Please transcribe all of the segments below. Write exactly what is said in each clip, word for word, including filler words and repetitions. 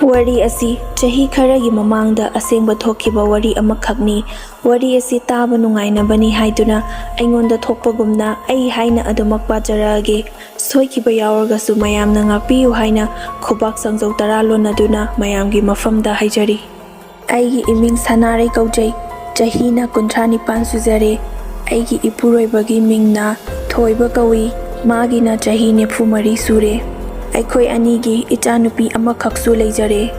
ꯋꯥꯔꯤ ꯑꯁꯤ ꯆꯍꯤ ꯈꯔꯒꯤ ꯃꯃꯥꯡꯗ ꯑꯁꯦꯡꯕ ꯊꯣꯛꯈꯤꯕ ꯋꯥꯔꯤ ꯑꯃꯈꯛꯅꯤ꯫ ꯋꯥꯔꯤ ꯑꯁꯤ ꯇꯥꯕ ꯅꯨꯡꯉꯥꯏꯅꯕꯅꯤ ꯍꯥꯏꯗꯨꯅ ꯑꯩꯉꯣꯟꯗ ꯊꯣꯛꯄꯒꯨꯝꯅ ꯑꯩ ꯍꯥꯏꯅ ꯑꯗꯨꯃꯛ ꯄꯥꯖꯔꯛꯑꯒꯦ꯫ ꯁꯣꯏꯈꯤꯕ ꯌꯥꯎꯔꯒꯁꯨ ꯃꯌꯥꯝꯅ ꯉꯥꯛꯄꯤꯌꯨ ꯍꯥꯏꯅ ꯈꯨꯕꯥꯛ ꯆꯪꯖꯧ ꯇꯔꯥ ꯂꯣꯟꯅꯗꯨꯅ ꯃꯌꯥꯝꯒꯤ ꯃꯐꯝꯗ ꯍꯥꯏꯖꯔꯤ꯫ ꯑꯩꯒꯤ ꯏꯃꯤꯡ ꯁꯅꯥꯔꯩ ꯀꯧꯖꯩ꯫ ꯆꯍꯤꯅ ꯀꯨꯟꯊ꯭ꯔꯥ ꯅꯤꯄꯥꯟ ꯁꯨꯖꯔꯦ꯫ ꯑꯩꯒꯤ ꯏꯄꯨꯔꯣꯏꯕꯒꯤ ꯃꯤꯡꯅ ꯊꯣꯏꯕ ꯀꯧꯏ꯫ ꯃꯥꯒꯤꯅ ꯆꯍꯤ ꯅꯤꯐꯨ ꯃꯔꯤ ꯁꯨꯔꯦ꯫ ꯑꯩꯈꯣꯏ ꯑꯅꯤꯒꯤ ꯏꯆꯥꯅꯨꯄꯤ ꯑꯃꯈꯛꯁꯨ ꯂꯩꯖꯔꯦ꯫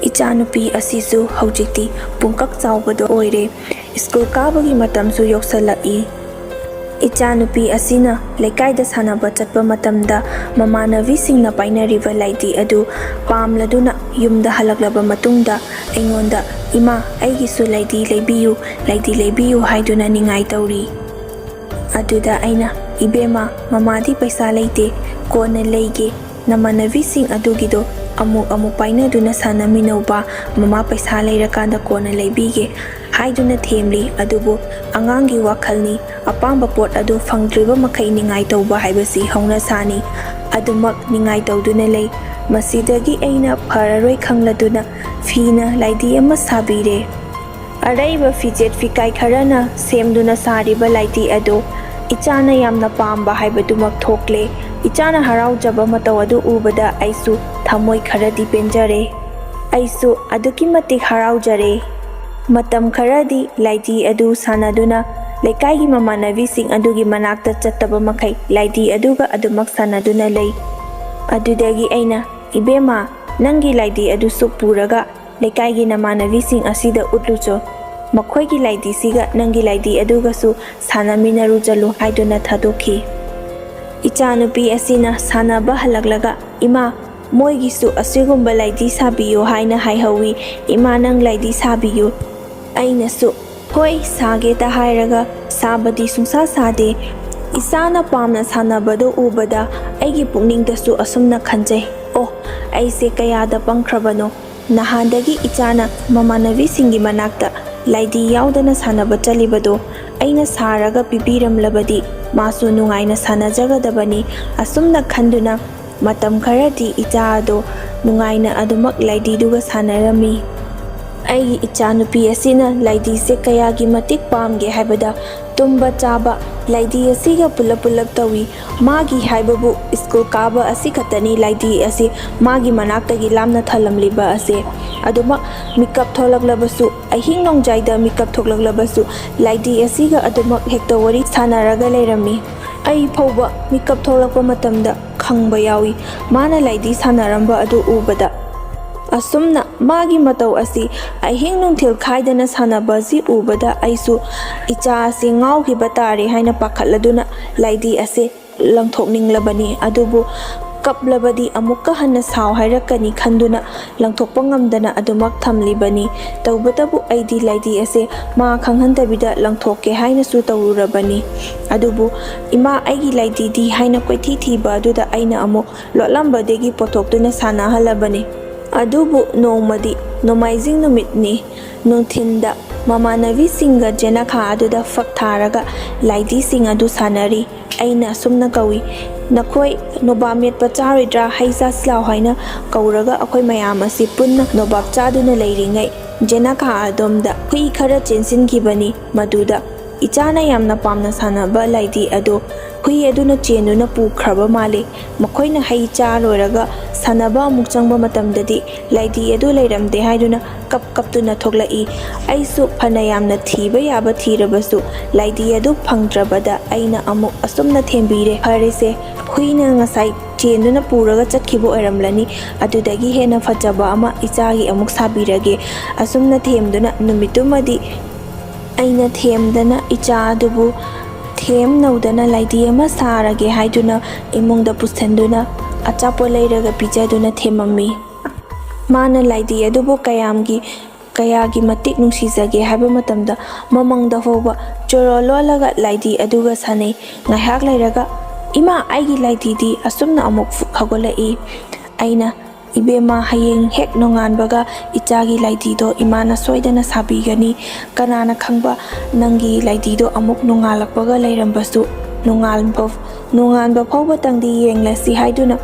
ꯏꯆꯥꯅꯨꯄꯤ ꯑꯁꯤꯁꯨ ꯍꯧꯖꯤꯛꯇꯤ ꯄꯨꯡꯀꯛ ꯆꯥꯎꯕꯗꯣ ꯑꯣꯏꯔꯦ꯫ ꯁ꯭ꯀꯨꯜ ꯀꯥꯕꯒꯤ ꯃꯇꯝꯁꯨ ꯌꯧꯁꯜꯂꯛꯏ꯫ ꯏꯆꯥꯅꯨꯄꯤ ꯑꯁꯤꯅ ꯂꯩꯀꯥꯏꯗ ꯁꯥꯟꯅꯕ ꯆꯠꯄ ꯃꯇꯝꯗ ꯃꯃꯥꯟꯅꯕꯤꯁꯤꯡꯅ ꯄꯥꯏꯅꯔꯤꯕ ꯂꯥꯏꯗꯤ ꯑꯗꯨ ꯄꯥꯝꯂꯗꯨꯅ ꯌꯨꯝꯗ ꯍꯜꯂꯛꯂꯕ ꯃꯇꯨꯡꯗ ꯑꯩꯉꯣꯟꯗ, "ꯏꯃꯥ, ꯑꯩꯒꯤꯁꯨ ꯂꯥꯏꯗꯤ ꯂꯩꯕꯤꯌꯨ, ꯂꯥꯏꯗꯤ ꯂꯩꯕꯤꯌꯨ" ꯍꯥꯏꯗꯨꯅ ꯅꯤꯡꯉꯥꯏ ꯇꯧꯔꯤ꯫ ꯑꯗꯨꯗ ꯑꯩꯅ, "ꯏꯕꯦꯝꯃ, ꯃꯃꯥꯗꯤ ꯄꯩꯁꯥ ꯂꯩꯇꯦ, ꯀꯣꯟꯅ ꯂꯩꯒꯦ, ꯅꯃꯥꯟꯅꯕꯤꯁꯤꯡ ꯑꯗꯨꯒꯤꯗꯣ ꯑꯃꯨꯛ ꯑꯃꯨꯛ ꯄꯥꯏꯅꯗꯨꯅ ꯁꯥꯟꯅꯃꯤꯟꯅꯧꯕ, ꯃꯃꯥ ꯄꯩꯁꯥ ꯂꯩꯔꯀꯥꯟꯗ ꯀꯣꯟꯅ ꯂꯩꯕꯤꯒꯦ" ꯍꯥꯏꯗꯨꯅ ꯊꯦꯝꯂꯤ꯫ ꯑꯗꯨꯕꯨ ꯑꯉꯥꯡꯒꯤ ꯋꯥꯈꯜꯅꯤ, ꯑꯄꯥꯝꯕ ꯄꯣꯠ ꯑꯗꯨ ꯐꯪꯗ꯭ꯔꯤꯕ ꯃꯈꯩ ꯅꯤꯡꯉꯥꯏ ꯇꯧꯕ ꯍꯥꯏꯕꯁꯤ ꯍꯧꯅꯁꯥꯅꯤ꯫ ꯑꯗꯨꯃꯛ ꯅꯤꯡꯉꯥꯏ ꯇꯧꯗꯨꯅ ꯂꯩ꯫ ꯃꯁꯤꯗꯒꯤ ꯑꯩꯅ ꯐꯔꯔꯣꯏ ꯈꯪꯂꯗꯨꯅ ꯐꯤꯅ ꯂꯥꯏꯗꯤ ꯑꯃ ꯁꯥꯕꯤꯔꯦ꯫ ꯑꯔꯩꯕ ꯐꯤꯖꯦꯠ ꯐꯤꯀꯥꯏ ꯈꯔꯅ ꯁꯦꯝꯗꯨꯅ ꯁꯥꯔꯤꯕ ꯂꯥꯏꯗꯤ ꯑꯗꯨ ꯏꯆꯥꯅ ꯌꯥꯝꯅ ꯄꯥꯝꯕ ꯍꯥꯏꯕꯗꯨꯃꯛ ꯊꯣꯛꯂꯦ꯫ ꯏꯆꯥꯅ ꯍꯔꯥꯎꯖꯕ ꯃꯇꯧ ꯑꯗꯨ ꯎꯕꯗ ꯑꯩꯁꯨ ꯊꯃꯣꯏ ꯈꯔꯗꯤ ꯄꯦꯟꯖꯔꯦ꯫ ꯑꯩꯁꯨ ꯑꯗꯨꯛꯀꯤ ꯃꯇꯤꯛ ꯍꯔꯥꯎꯖꯔꯦ꯫ ꯃꯇꯝ ꯈꯔꯗꯤ ꯂꯥꯏꯗꯤ ꯑꯗꯨ ꯁꯥꯟꯅꯗꯨꯅ ꯂꯩꯀꯥꯏꯒꯤ ꯃꯃꯥꯟꯅꯕꯤꯁꯤꯡ ꯑꯗꯨꯒꯤ ꯃꯅꯥꯛꯇ ꯆꯠꯇꯕ ꯃꯈꯩ ꯂꯥꯏꯗꯤ ꯑꯗꯨꯒ ꯑꯗꯨꯃꯛ ꯁꯥꯟꯅꯗꯨꯅ ꯂꯩ꯫ ꯑꯗꯨꯗꯒꯤ ꯑꯩꯅ, "ꯏꯕꯦꯝꯃ, ꯅꯪꯒꯤ ꯂꯥꯏꯗꯤ ꯑꯗꯨꯁꯨ ꯄꯨꯔꯒ ꯂꯩꯀꯥꯏꯒꯤ ꯅꯃꯥꯟꯅꯕꯤꯁꯤꯡ ꯑꯁꯤꯗ ꯎꯠꯂꯨꯆꯣ꯫ ꯃꯈꯣꯏꯒꯤ ꯂꯥꯏꯗꯤꯁꯤꯒ ꯅꯪꯒꯤ ꯂꯥꯏꯗꯤ ꯑꯗꯨꯒꯁꯨ ꯁꯥꯟꯅꯃꯤꯟꯅꯔꯨ ꯆꯠꯂꯨ" ꯍꯥꯏꯗꯨꯅ ꯊꯥꯗꯣꯛꯈꯤ꯫ ꯏꯆꯥꯅꯨꯄꯤ ꯑꯁꯤꯅ ꯁꯥꯟꯅꯕ ꯍꯜꯂꯛꯂꯒ, "ꯏꯃꯥ, ꯃꯣꯏꯒꯤꯁꯨ ꯑꯁꯤꯒꯨꯝꯕ ꯂꯥꯏꯗꯤ ꯁꯥꯕꯤꯌꯨ" ꯍꯥꯏꯅ ꯍꯥꯏꯍꯧꯋꯤ꯫ "ꯏꯃꯥ, ꯅꯪ ꯂꯥꯏꯗꯤ ꯁꯥꯕꯤꯌꯨ"꯫ ꯑꯩꯅꯁꯨ, "ꯍꯣꯏ, ꯁꯥꯒꯦꯇ" ꯍꯥꯏꯔꯒ ꯁꯥꯕꯗꯤ ꯁꯨꯡꯁꯥ ꯁꯥꯗꯦ꯫ ꯏꯁꯥꯅ ꯄꯥꯝꯅ ꯁꯥꯟꯅꯕꯗꯨ ꯎꯕꯗ ꯑꯩꯒꯤ ꯄꯨꯛꯅꯤꯡꯗꯁꯨ ꯑꯁꯨꯝꯅ ꯈꯟꯖꯩ, "ꯑꯣ, ꯑꯩꯁꯦ ꯀꯌꯥꯗ ꯄꯪꯈ꯭ꯔꯕꯅꯣ! ꯅꯍꯥꯟꯗꯒꯤ ꯏꯆꯥꯅ ꯃꯃꯥꯟꯅꯕꯤꯁꯤꯡꯒꯤ ꯃꯅꯥꯛꯇ ꯂꯥꯏꯗꯤ ꯌꯥꯎꯗꯅ ꯁꯥꯟꯅꯕ ꯆꯠꯂꯤꯕꯗꯣ ꯑꯩꯅ ꯁꯥꯔꯒ ꯄꯤꯕꯤꯔꯝꯂꯕꯗꯤ ꯃꯥꯁꯨ ꯅꯨꯡꯉꯥꯏꯅ ꯁꯥꯟꯅꯖꯒꯗꯕꯅꯤ"꯫ ꯑꯁꯨꯝꯅ ꯈꯟꯗꯨꯅ ꯃꯇꯝ ꯈꯔꯗꯤ ꯏꯆꯥ ꯑꯗꯣ ꯅꯨꯡꯉꯥꯏꯅ ꯑꯗꯨꯃꯛ ꯂꯥꯏꯙꯤꯗꯨꯒ ꯁꯥꯟꯅꯔꯝꯃꯤ꯫ ꯑꯩꯒꯤ ꯏꯆꯥꯅꯨꯄꯤ ꯑꯁꯤꯅ ꯂꯥꯏꯙꯤꯁꯦ ꯀꯌꯥꯒꯤ ꯃꯇꯤꯛ ꯄꯥꯝꯒꯦ ꯍꯥꯏꯕꯗ, ꯇꯨꯝꯕ ꯆꯥꯕ ꯂꯥꯏꯙꯤ ꯑꯁꯤꯒ ꯄꯨꯂꯞ ꯄꯨꯂꯞ ꯇꯧꯏ꯫ ꯃꯥꯒꯤ ꯍꯥꯏꯕꯕꯨ ꯁ꯭ꯀꯨꯜ ꯀꯥꯕ ꯑꯁꯤ ꯈꯛꯇꯅꯤ ꯂꯥꯏꯙꯤ ꯑꯁꯤ ꯃꯥꯒꯤ ꯃꯅꯥꯛꯇꯒꯤ ꯂꯥꯞꯅ ꯊꯜꯂꯝꯂꯤꯕ ꯑꯁꯦ꯫ ꯑꯗꯨꯃꯛ ꯃꯤꯀꯞ ꯊꯣꯛꯂꯛꯂꯕꯁꯨ, ꯑꯍꯤꯡ ꯅꯣꯡꯖꯥꯏꯗ ꯃꯤꯀꯞ ꯊꯣꯛꯂꯛꯂꯕꯁꯨ, ꯂꯥꯏꯙꯤ ꯑꯁꯤꯒ ꯑꯗꯨꯃꯛ ꯍꯦꯛꯇ ꯋꯥꯔꯤ ꯁꯥꯟꯅꯔꯒ ꯂꯩꯔꯝꯃꯤ꯫ ꯑꯩ ꯐꯥꯎꯕ ꯃꯤꯀꯞ ꯊꯣꯛꯂꯛꯄ ꯃꯇꯝꯗ ꯈꯪꯕ ꯌꯥꯎꯏ, ꯃꯥꯅ ꯂꯥꯏꯙꯤ ꯁꯥꯟꯅꯔꯝꯕ ꯑꯗꯨ ꯎꯕꯗ꯫ ꯑꯁꯨꯝꯅ ꯃꯥꯒꯤ ꯃꯇꯧ ꯑꯁꯤ ꯑꯍꯤꯡ ꯅꯨꯡꯊꯤꯜ ꯈꯥꯏꯗꯅ ꯁꯥꯟꯅꯕ ꯑꯁꯤ ꯎꯕꯗ ꯑꯩꯁꯨ ꯏꯆꯥ ꯑꯁꯤ ꯉꯥꯎꯈꯤꯕ ꯇꯥꯔꯦ ꯍꯥꯏꯅ ꯄꯥꯈꯠꯂꯗꯨꯅ ꯂꯥꯏꯙꯤ ꯑꯁꯦ ꯂꯪꯊꯣꯛꯅꯤꯡꯂꯕꯅꯤ꯫ ꯑꯗꯨꯕꯨ ꯀꯞꯂꯕꯗꯤ ꯑꯃꯨꯛꯀ ꯍꯟꯅ ꯁꯥꯎ ꯍꯥꯏꯔꯛꯀꯅꯤ ꯈꯟꯗꯨꯅ ꯂꯪꯊꯣꯛꯄ ꯉꯝꯗꯅ ꯑꯗꯨꯃꯛ ꯊꯝꯂꯤꯕꯅꯤ꯫ ꯇꯧꯕꯇꯕꯨ ꯑꯩꯗꯤ ꯂꯥꯏꯙꯤ ꯑꯁꯦ ꯃꯥ ꯈꯪꯍꯟꯗꯕꯤꯗ ꯂꯪꯊꯣꯛꯀꯦ ꯍꯥꯏꯅꯁꯨ ꯇꯧꯔꯨꯔꯕꯅꯤ꯫ ꯑꯗꯨꯕꯨ "ꯏꯃꯥ, ꯑꯩꯒꯤ ꯂꯥꯏꯙꯤꯗꯤ?" ꯍꯥꯏꯅ ꯀꯣꯏꯊꯤ ꯊꯤꯕ ꯑꯗꯨꯗ ꯑꯩꯅ ꯑꯃꯨꯛ ꯂꯣꯠꯂꯝꯕꯗꯒꯤ ꯄꯣꯊꯣꯛꯇꯨꯅ ꯁꯥꯟꯅꯍꯜꯂꯕꯅꯤ꯫ ꯑꯗꯨꯕꯨ ꯅꯣꯡꯃꯗꯤ ꯅꯣꯡꯃꯥꯏꯖꯤꯡ ꯅꯨꯃꯤꯠꯅꯤ꯫ ꯅꯨꯡꯊꯤꯟꯗ ꯃꯃꯥꯟꯅꯕꯤꯁꯤꯡꯒ ꯖꯦꯅꯈꯥ ꯑꯗꯨꯗ ꯐꯛ ꯊꯥꯔꯒ ꯂꯥꯏꯙꯤꯁꯤꯡ ꯑꯗꯨ ꯁꯥꯟꯅꯔꯤ꯫ ꯑꯩꯅ ꯑꯁꯨꯝꯅ ꯀꯧꯏ, "ꯅꯈꯣꯏ ꯅꯣꯕꯥꯞ ꯃꯦꯠꯄ ꯆꯥꯔꯣꯏꯗ꯭ꯔꯥ? ꯍꯩ ꯆꯥꯁꯤ ꯂꯥꯎ" ꯍꯥꯏꯅ ꯀꯧꯔꯒ ꯑꯩꯈꯣꯏ ꯃꯌꯥꯝ ꯑꯁꯤ ꯄꯨꯟꯅ ꯅꯣꯕꯥꯞ ꯆꯥꯗꯨꯅ ꯂꯩꯔꯤꯉꯩ, ꯖꯦꯅꯈꯥ ꯑꯗꯣꯝꯗ ꯍꯨꯏ ꯈꯔ ꯆꯦꯟꯁꯤꯟꯈꯤꯕꯅꯤ꯫ ꯃꯗꯨꯗ ꯏꯆꯥꯅ ꯌꯥꯝꯅ ꯄꯥꯝꯅ ꯁꯥꯟꯅꯕ ꯂꯥꯏꯙꯤ ꯑꯗꯨ ꯍꯨꯏ ꯑꯗꯨꯅ ꯆꯦꯟꯗꯨꯅ ꯄꯨꯈ꯭ꯔꯕ ꯃꯥꯜꯂꯤ꯫ ꯃꯈꯣꯏꯅ ꯍꯩ ꯆꯥ ꯂꯣꯏꯔꯒ ꯁꯥꯟꯅꯕ ꯑꯃꯨꯛ ꯆꯪꯕ ꯃꯇꯝꯗꯗꯤ ꯂꯥꯏꯙꯤ ꯑꯗꯨ ꯂꯩꯔꯝꯗꯦ ꯍꯥꯏꯗꯨꯅ ꯀꯞ ꯀꯞꯇꯨꯅ ꯊꯣꯛꯂꯛꯏ꯫ ꯑꯩꯁꯨ ꯐꯅ ꯌꯥꯝꯅ ꯊꯤꯕ ꯌꯥꯕ ꯊꯤꯔꯕꯁꯨ ꯂꯥꯏꯙꯤ ꯑꯗꯨ ꯐꯪꯗ꯭ꯔꯕꯗ ꯑꯩꯅ ꯑꯃꯨꯛ ꯑꯁꯨꯝꯅ ꯊꯦꯝꯕꯤꯔꯦ, "ꯐꯔꯦꯁꯦ, ꯍꯨꯏꯅ ꯉꯁꯥꯏ ꯆꯦꯟꯗꯨꯅ ꯄꯨꯔꯒ ꯆꯠꯈꯤꯕ ꯑꯣꯏꯔꯝꯂꯅꯤ, ꯑꯗꯨꯗꯒꯤ ꯍꯦꯟꯅ ꯐꯖꯕ ꯑꯃ ꯏꯆꯥꯒꯤ ꯑꯃꯨꯛ ꯁꯥꯕꯤꯔꯒꯦ"꯫ ꯑꯁꯨꯝꯅ ꯊꯦꯝꯗꯨꯅ ꯅꯨꯃꯤꯠꯇꯨꯃꯗꯤ ꯑꯩꯅ ꯊꯦꯝꯗꯅ ꯏꯆꯥ ꯑꯗꯨꯕꯨ ꯊꯦꯝ ꯅꯧꯗꯅ ꯂꯥꯏꯙꯤ ꯑꯃ ꯁꯥꯔꯒꯦ ꯍꯥꯏꯗꯨꯅ ꯏꯃꯨꯡꯗ ꯄꯨꯁꯤꯟꯗꯨꯅ ꯑꯆꯥꯄꯣꯠ ꯂꯩꯔꯒ ꯄꯤꯖꯗꯨꯅ ꯊꯦꯝꯃꯝꯃꯤ꯫ ꯃꯥꯅ ꯂꯥꯏꯙꯤ ꯑꯗꯨꯕꯨ ꯀꯌꯥꯝꯒꯤ, ꯀꯌꯥꯒꯤ ꯃꯇꯤꯛ ꯅꯨꯡꯁꯤꯖꯒꯦ ꯍꯥꯏꯕ ꯃꯇꯝꯗ ꯃꯃꯪꯗ ꯐꯥꯎꯕ ꯆꯣꯔꯣ ꯂꯣꯜꯂꯒ ꯂꯥꯏꯙꯤ ꯑꯗꯨꯒ ꯁꯥꯟꯅꯩ꯫ ꯉꯥꯏꯍꯥꯛ ꯂꯩꯔꯒ, "ꯏꯃꯥ, ꯑꯩꯒꯤ ꯂꯥꯏꯙꯤꯗꯤ?" ꯑꯁꯨꯝꯅ ꯑꯃꯨꯛ ꯍꯧꯒꯠꯂꯛꯏ꯫ ꯑꯩꯅ, "ꯏꯕꯦꯝꯃ, ꯍꯌꯦꯡ ꯍꯦꯛ ꯅꯣꯡꯉꯥꯟꯕꯒ ꯏꯆꯥꯒꯤ ꯂꯥꯏꯙꯤꯗꯣ ꯏꯃꯥꯅ ꯁꯣꯏꯗꯅ ꯁꯥꯕꯤꯒꯅꯤ꯫ ꯀꯅꯥꯅ ꯈꯪꯕ, ꯅꯪꯒꯤ ꯂꯥꯏꯙꯤꯗꯣ ꯑꯃꯨꯛ ꯅꯣꯡꯉꯥꯜꯂꯛꯄꯒ ꯂꯩꯔꯝꯕꯁꯨ꯫ ꯅꯣꯡꯉꯥꯟꯕ, ꯅꯣꯡꯉꯥꯟꯕ ꯐꯥꯎꯕꯇꯪꯗꯤ ꯌꯦꯡꯂꯁꯤ" ꯍꯥꯏꯗꯨꯅ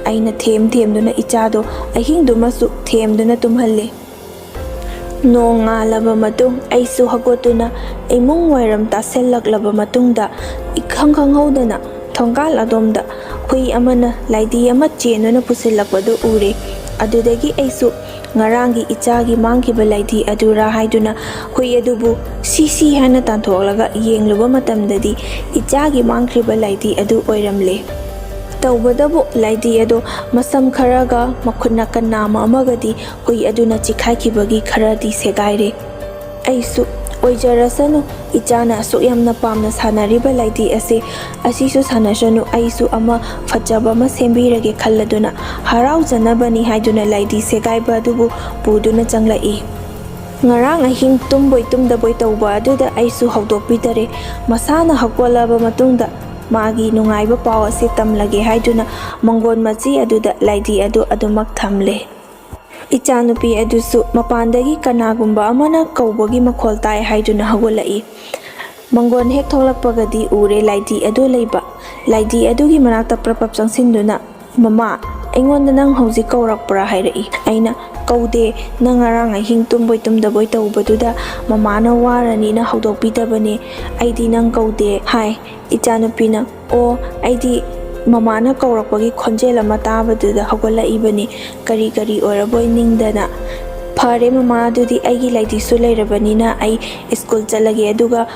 ꯑꯩꯅ ꯊꯦꯝ ꯊꯦꯝꯗꯨꯅ ꯏꯆꯥꯗꯣ ꯑꯍꯤꯡꯗꯨꯃꯁꯨ ꯊꯦꯝꯗꯨꯅ ꯇꯨꯝꯍꯜꯂꯤ꯫ ꯅꯣꯡ ꯉꯥꯜꯂꯕ ꯃꯇꯨꯡ ꯑꯩꯁꯨ ꯍꯧꯒꯠꯇꯨꯅ ꯏꯃꯨꯡ ꯋꯥꯏꯔꯝ ꯇꯥꯁꯤꯜꯂꯛꯂꯕ ꯃꯇꯨꯡꯗ, ꯏꯈꯪ ꯈꯪꯍꯧꯗꯅ ꯊꯣꯡꯒꯥꯜ ꯑꯗꯣꯝꯗ ꯍꯨꯏ ꯑꯃꯅ ꯂꯥꯏꯙꯤ ꯑꯃ ꯆꯦꯟꯗꯨꯅ ꯄꯨꯁꯤꯜꯂꯛꯄꯗꯨ ꯎꯔꯦ꯫ ꯑꯗꯨꯗꯒꯤ ꯑꯩꯁꯨ ꯉꯔꯥꯡꯒꯤ ꯏꯆꯥꯒꯤ ꯃꯥꯡꯈꯤꯕ ꯂꯥꯏꯙꯤ ꯑꯗꯨꯔꯥ ꯍꯥꯏꯗꯨꯅ ꯍꯨꯏ ꯑꯗꯨꯕꯨ "ꯁꯤ, ꯁꯤ" ꯍꯥꯏꯅ ꯇꯥꯟꯊꯣꯛꯂꯒ ꯌꯦꯡꯂꯨꯕ ꯃꯇꯝꯗꯗꯤ ꯏꯆꯥꯒꯤ ꯃꯥꯡꯈ꯭ꯔꯤꯕ ꯂꯥꯏꯙꯤ ꯑꯗꯨ ꯑꯣꯏꯔꯝꯂꯦ꯫ ꯇꯧꯕꯇꯕꯨ ꯂꯥꯏꯙꯤ ꯑꯗꯣ ꯃꯁꯝ ꯈꯔꯒ ꯃꯈꯨꯠꯅ ꯀꯟꯅꯥ ꯑꯃ ꯑꯃꯒꯗꯤ ꯍꯨꯏ ꯑꯗꯨꯅ ꯆꯤꯛꯈꯥꯏꯈꯤꯕꯒꯤ ꯈꯔꯗꯤ ꯁꯦꯒꯥꯏꯔꯦ꯫ ꯑꯩꯁꯨ, "ꯑꯣꯏꯖꯔꯁꯅꯨ, ꯏꯆꯥꯅ ꯑꯁꯨꯛ ꯌꯥꯝꯅ ꯄꯥꯝꯅ ꯁꯥꯟꯅꯔꯤꯕ ꯂꯥꯏꯙꯤ ꯑꯁꯦ, ꯑꯁꯤꯁꯨ ꯁꯥꯟꯅꯁꯅꯨ, ꯑꯩꯁꯨ ꯑꯃ ꯐꯖꯕ ꯑꯃ ꯁꯦꯝꯕꯤꯔꯒꯦ" ꯈꯜꯂꯗꯨꯅ ꯍꯔꯥꯎꯖꯅꯕꯅꯤ ꯍꯥꯏꯗꯨꯅ ꯂꯥꯏꯙꯤ ꯁꯦꯒꯥꯏꯕ ꯑꯗꯨꯕꯨ ꯄꯨꯗꯨꯅ ꯆꯪꯂꯛꯏ꯫ ꯉꯔꯥꯡ ꯑꯍꯤꯡ ꯇꯨꯝꯕꯣꯏ ꯇꯨꯝꯗꯕꯣꯏ ꯇꯧꯕ ꯑꯗꯨꯗ ꯑꯩꯁꯨ ꯍꯧꯗꯣꯛꯄꯤꯗꯔꯦ꯫ ꯃꯁꯥꯅ ꯍꯧꯒꯠꯂꯕ ꯃꯇꯨꯡꯗ ꯃꯥꯒꯤ ꯅꯨꯡꯉꯥꯏꯕ ꯄꯥꯎ ꯑꯁꯤ ꯇꯝꯂꯒꯦ ꯍꯥꯏꯗꯨꯅ ꯃꯪꯒꯣꯟ ꯃꯆꯤ ꯑꯗꯨꯗ ꯂꯥꯏꯙꯤ ꯑꯗꯨ ꯑꯗꯨꯃꯛ ꯊꯝꯂꯦ꯫ ꯏꯆꯥꯅꯨꯄꯤ ꯑꯗꯨꯁꯨ ꯃꯄꯥꯟꯗꯒꯤ ꯀꯅꯥꯒꯨꯝꯕ ꯑꯃꯅ ꯀꯧꯕꯒꯤ ꯃꯈꯣꯜ ꯇꯥꯏ ꯍꯥꯏꯗꯨꯅ ꯍꯧꯒꯠꯂꯛꯏ꯫ ꯃꯪꯒꯣꯟ ꯍꯦꯛ ꯊꯣꯛꯂꯛꯄꯒꯗꯤ ꯎꯔꯦ ꯂꯥꯏꯙꯤ ꯑꯗꯨ ꯂꯩꯕ꯫ ꯂꯥꯏꯙꯤ ꯑꯗꯨꯒꯤ ꯃꯅꯥꯛꯇ ꯄ꯭ꯔꯞ ꯄ꯭ꯔꯞ ꯆꯪꯁꯤꯟꯗꯨꯅ, "ꯃꯃꯥ, ꯑꯩꯉꯣꯟꯗ ꯅꯪ ꯍꯧꯖꯤꯛ ꯀꯧꯔꯛꯄ꯭ꯔꯥ?" ꯍꯥꯏꯔꯛꯏ꯫ ꯑꯩꯅ, "ꯀꯧꯗꯦ, ꯅꯪ ꯉꯔꯥꯡ ꯑꯍꯤꯡ ꯇꯨꯝꯕꯣꯏ ꯇꯨꯝꯗꯕꯣꯏ ꯇꯧꯕꯗꯨꯗ ꯃꯃꯥꯅ ꯋꯥꯔꯅꯤꯅ ꯍꯧꯗꯣꯛꯄꯤꯗꯕꯅꯦ, ꯑꯩꯗꯤ ꯅꯪ ꯀꯧꯗꯦ" ꯍꯥꯏ꯫ ꯏꯆꯥꯅꯨꯄꯤꯅ, "ꯑꯣ, ꯑꯩꯗꯤ ꯃꯃꯥꯅ ꯀꯧꯔꯛꯄꯒꯤ ꯈꯣꯟꯖꯦꯜ ꯑꯃ ꯇꯥꯕꯗꯨꯗ ꯍꯧꯒꯠꯂꯛꯏꯕꯅꯤ, ꯀꯔꯤ ꯀꯔꯤ ꯑꯣꯏꯔꯕꯣꯏ ꯅꯤꯡꯗꯅ"꯫ "ꯐꯔꯦ ꯃꯃꯥ, ꯑꯗꯨꯗꯤ ꯑꯩꯒꯤ ꯂꯥꯏꯙꯤꯁꯨ ꯂꯩꯔꯕꯅꯤꯅ ꯑꯩ ꯁ꯭ꯀꯨꯜ ꯆꯠꯂꯒꯦ꯫ ꯑꯗꯨꯒ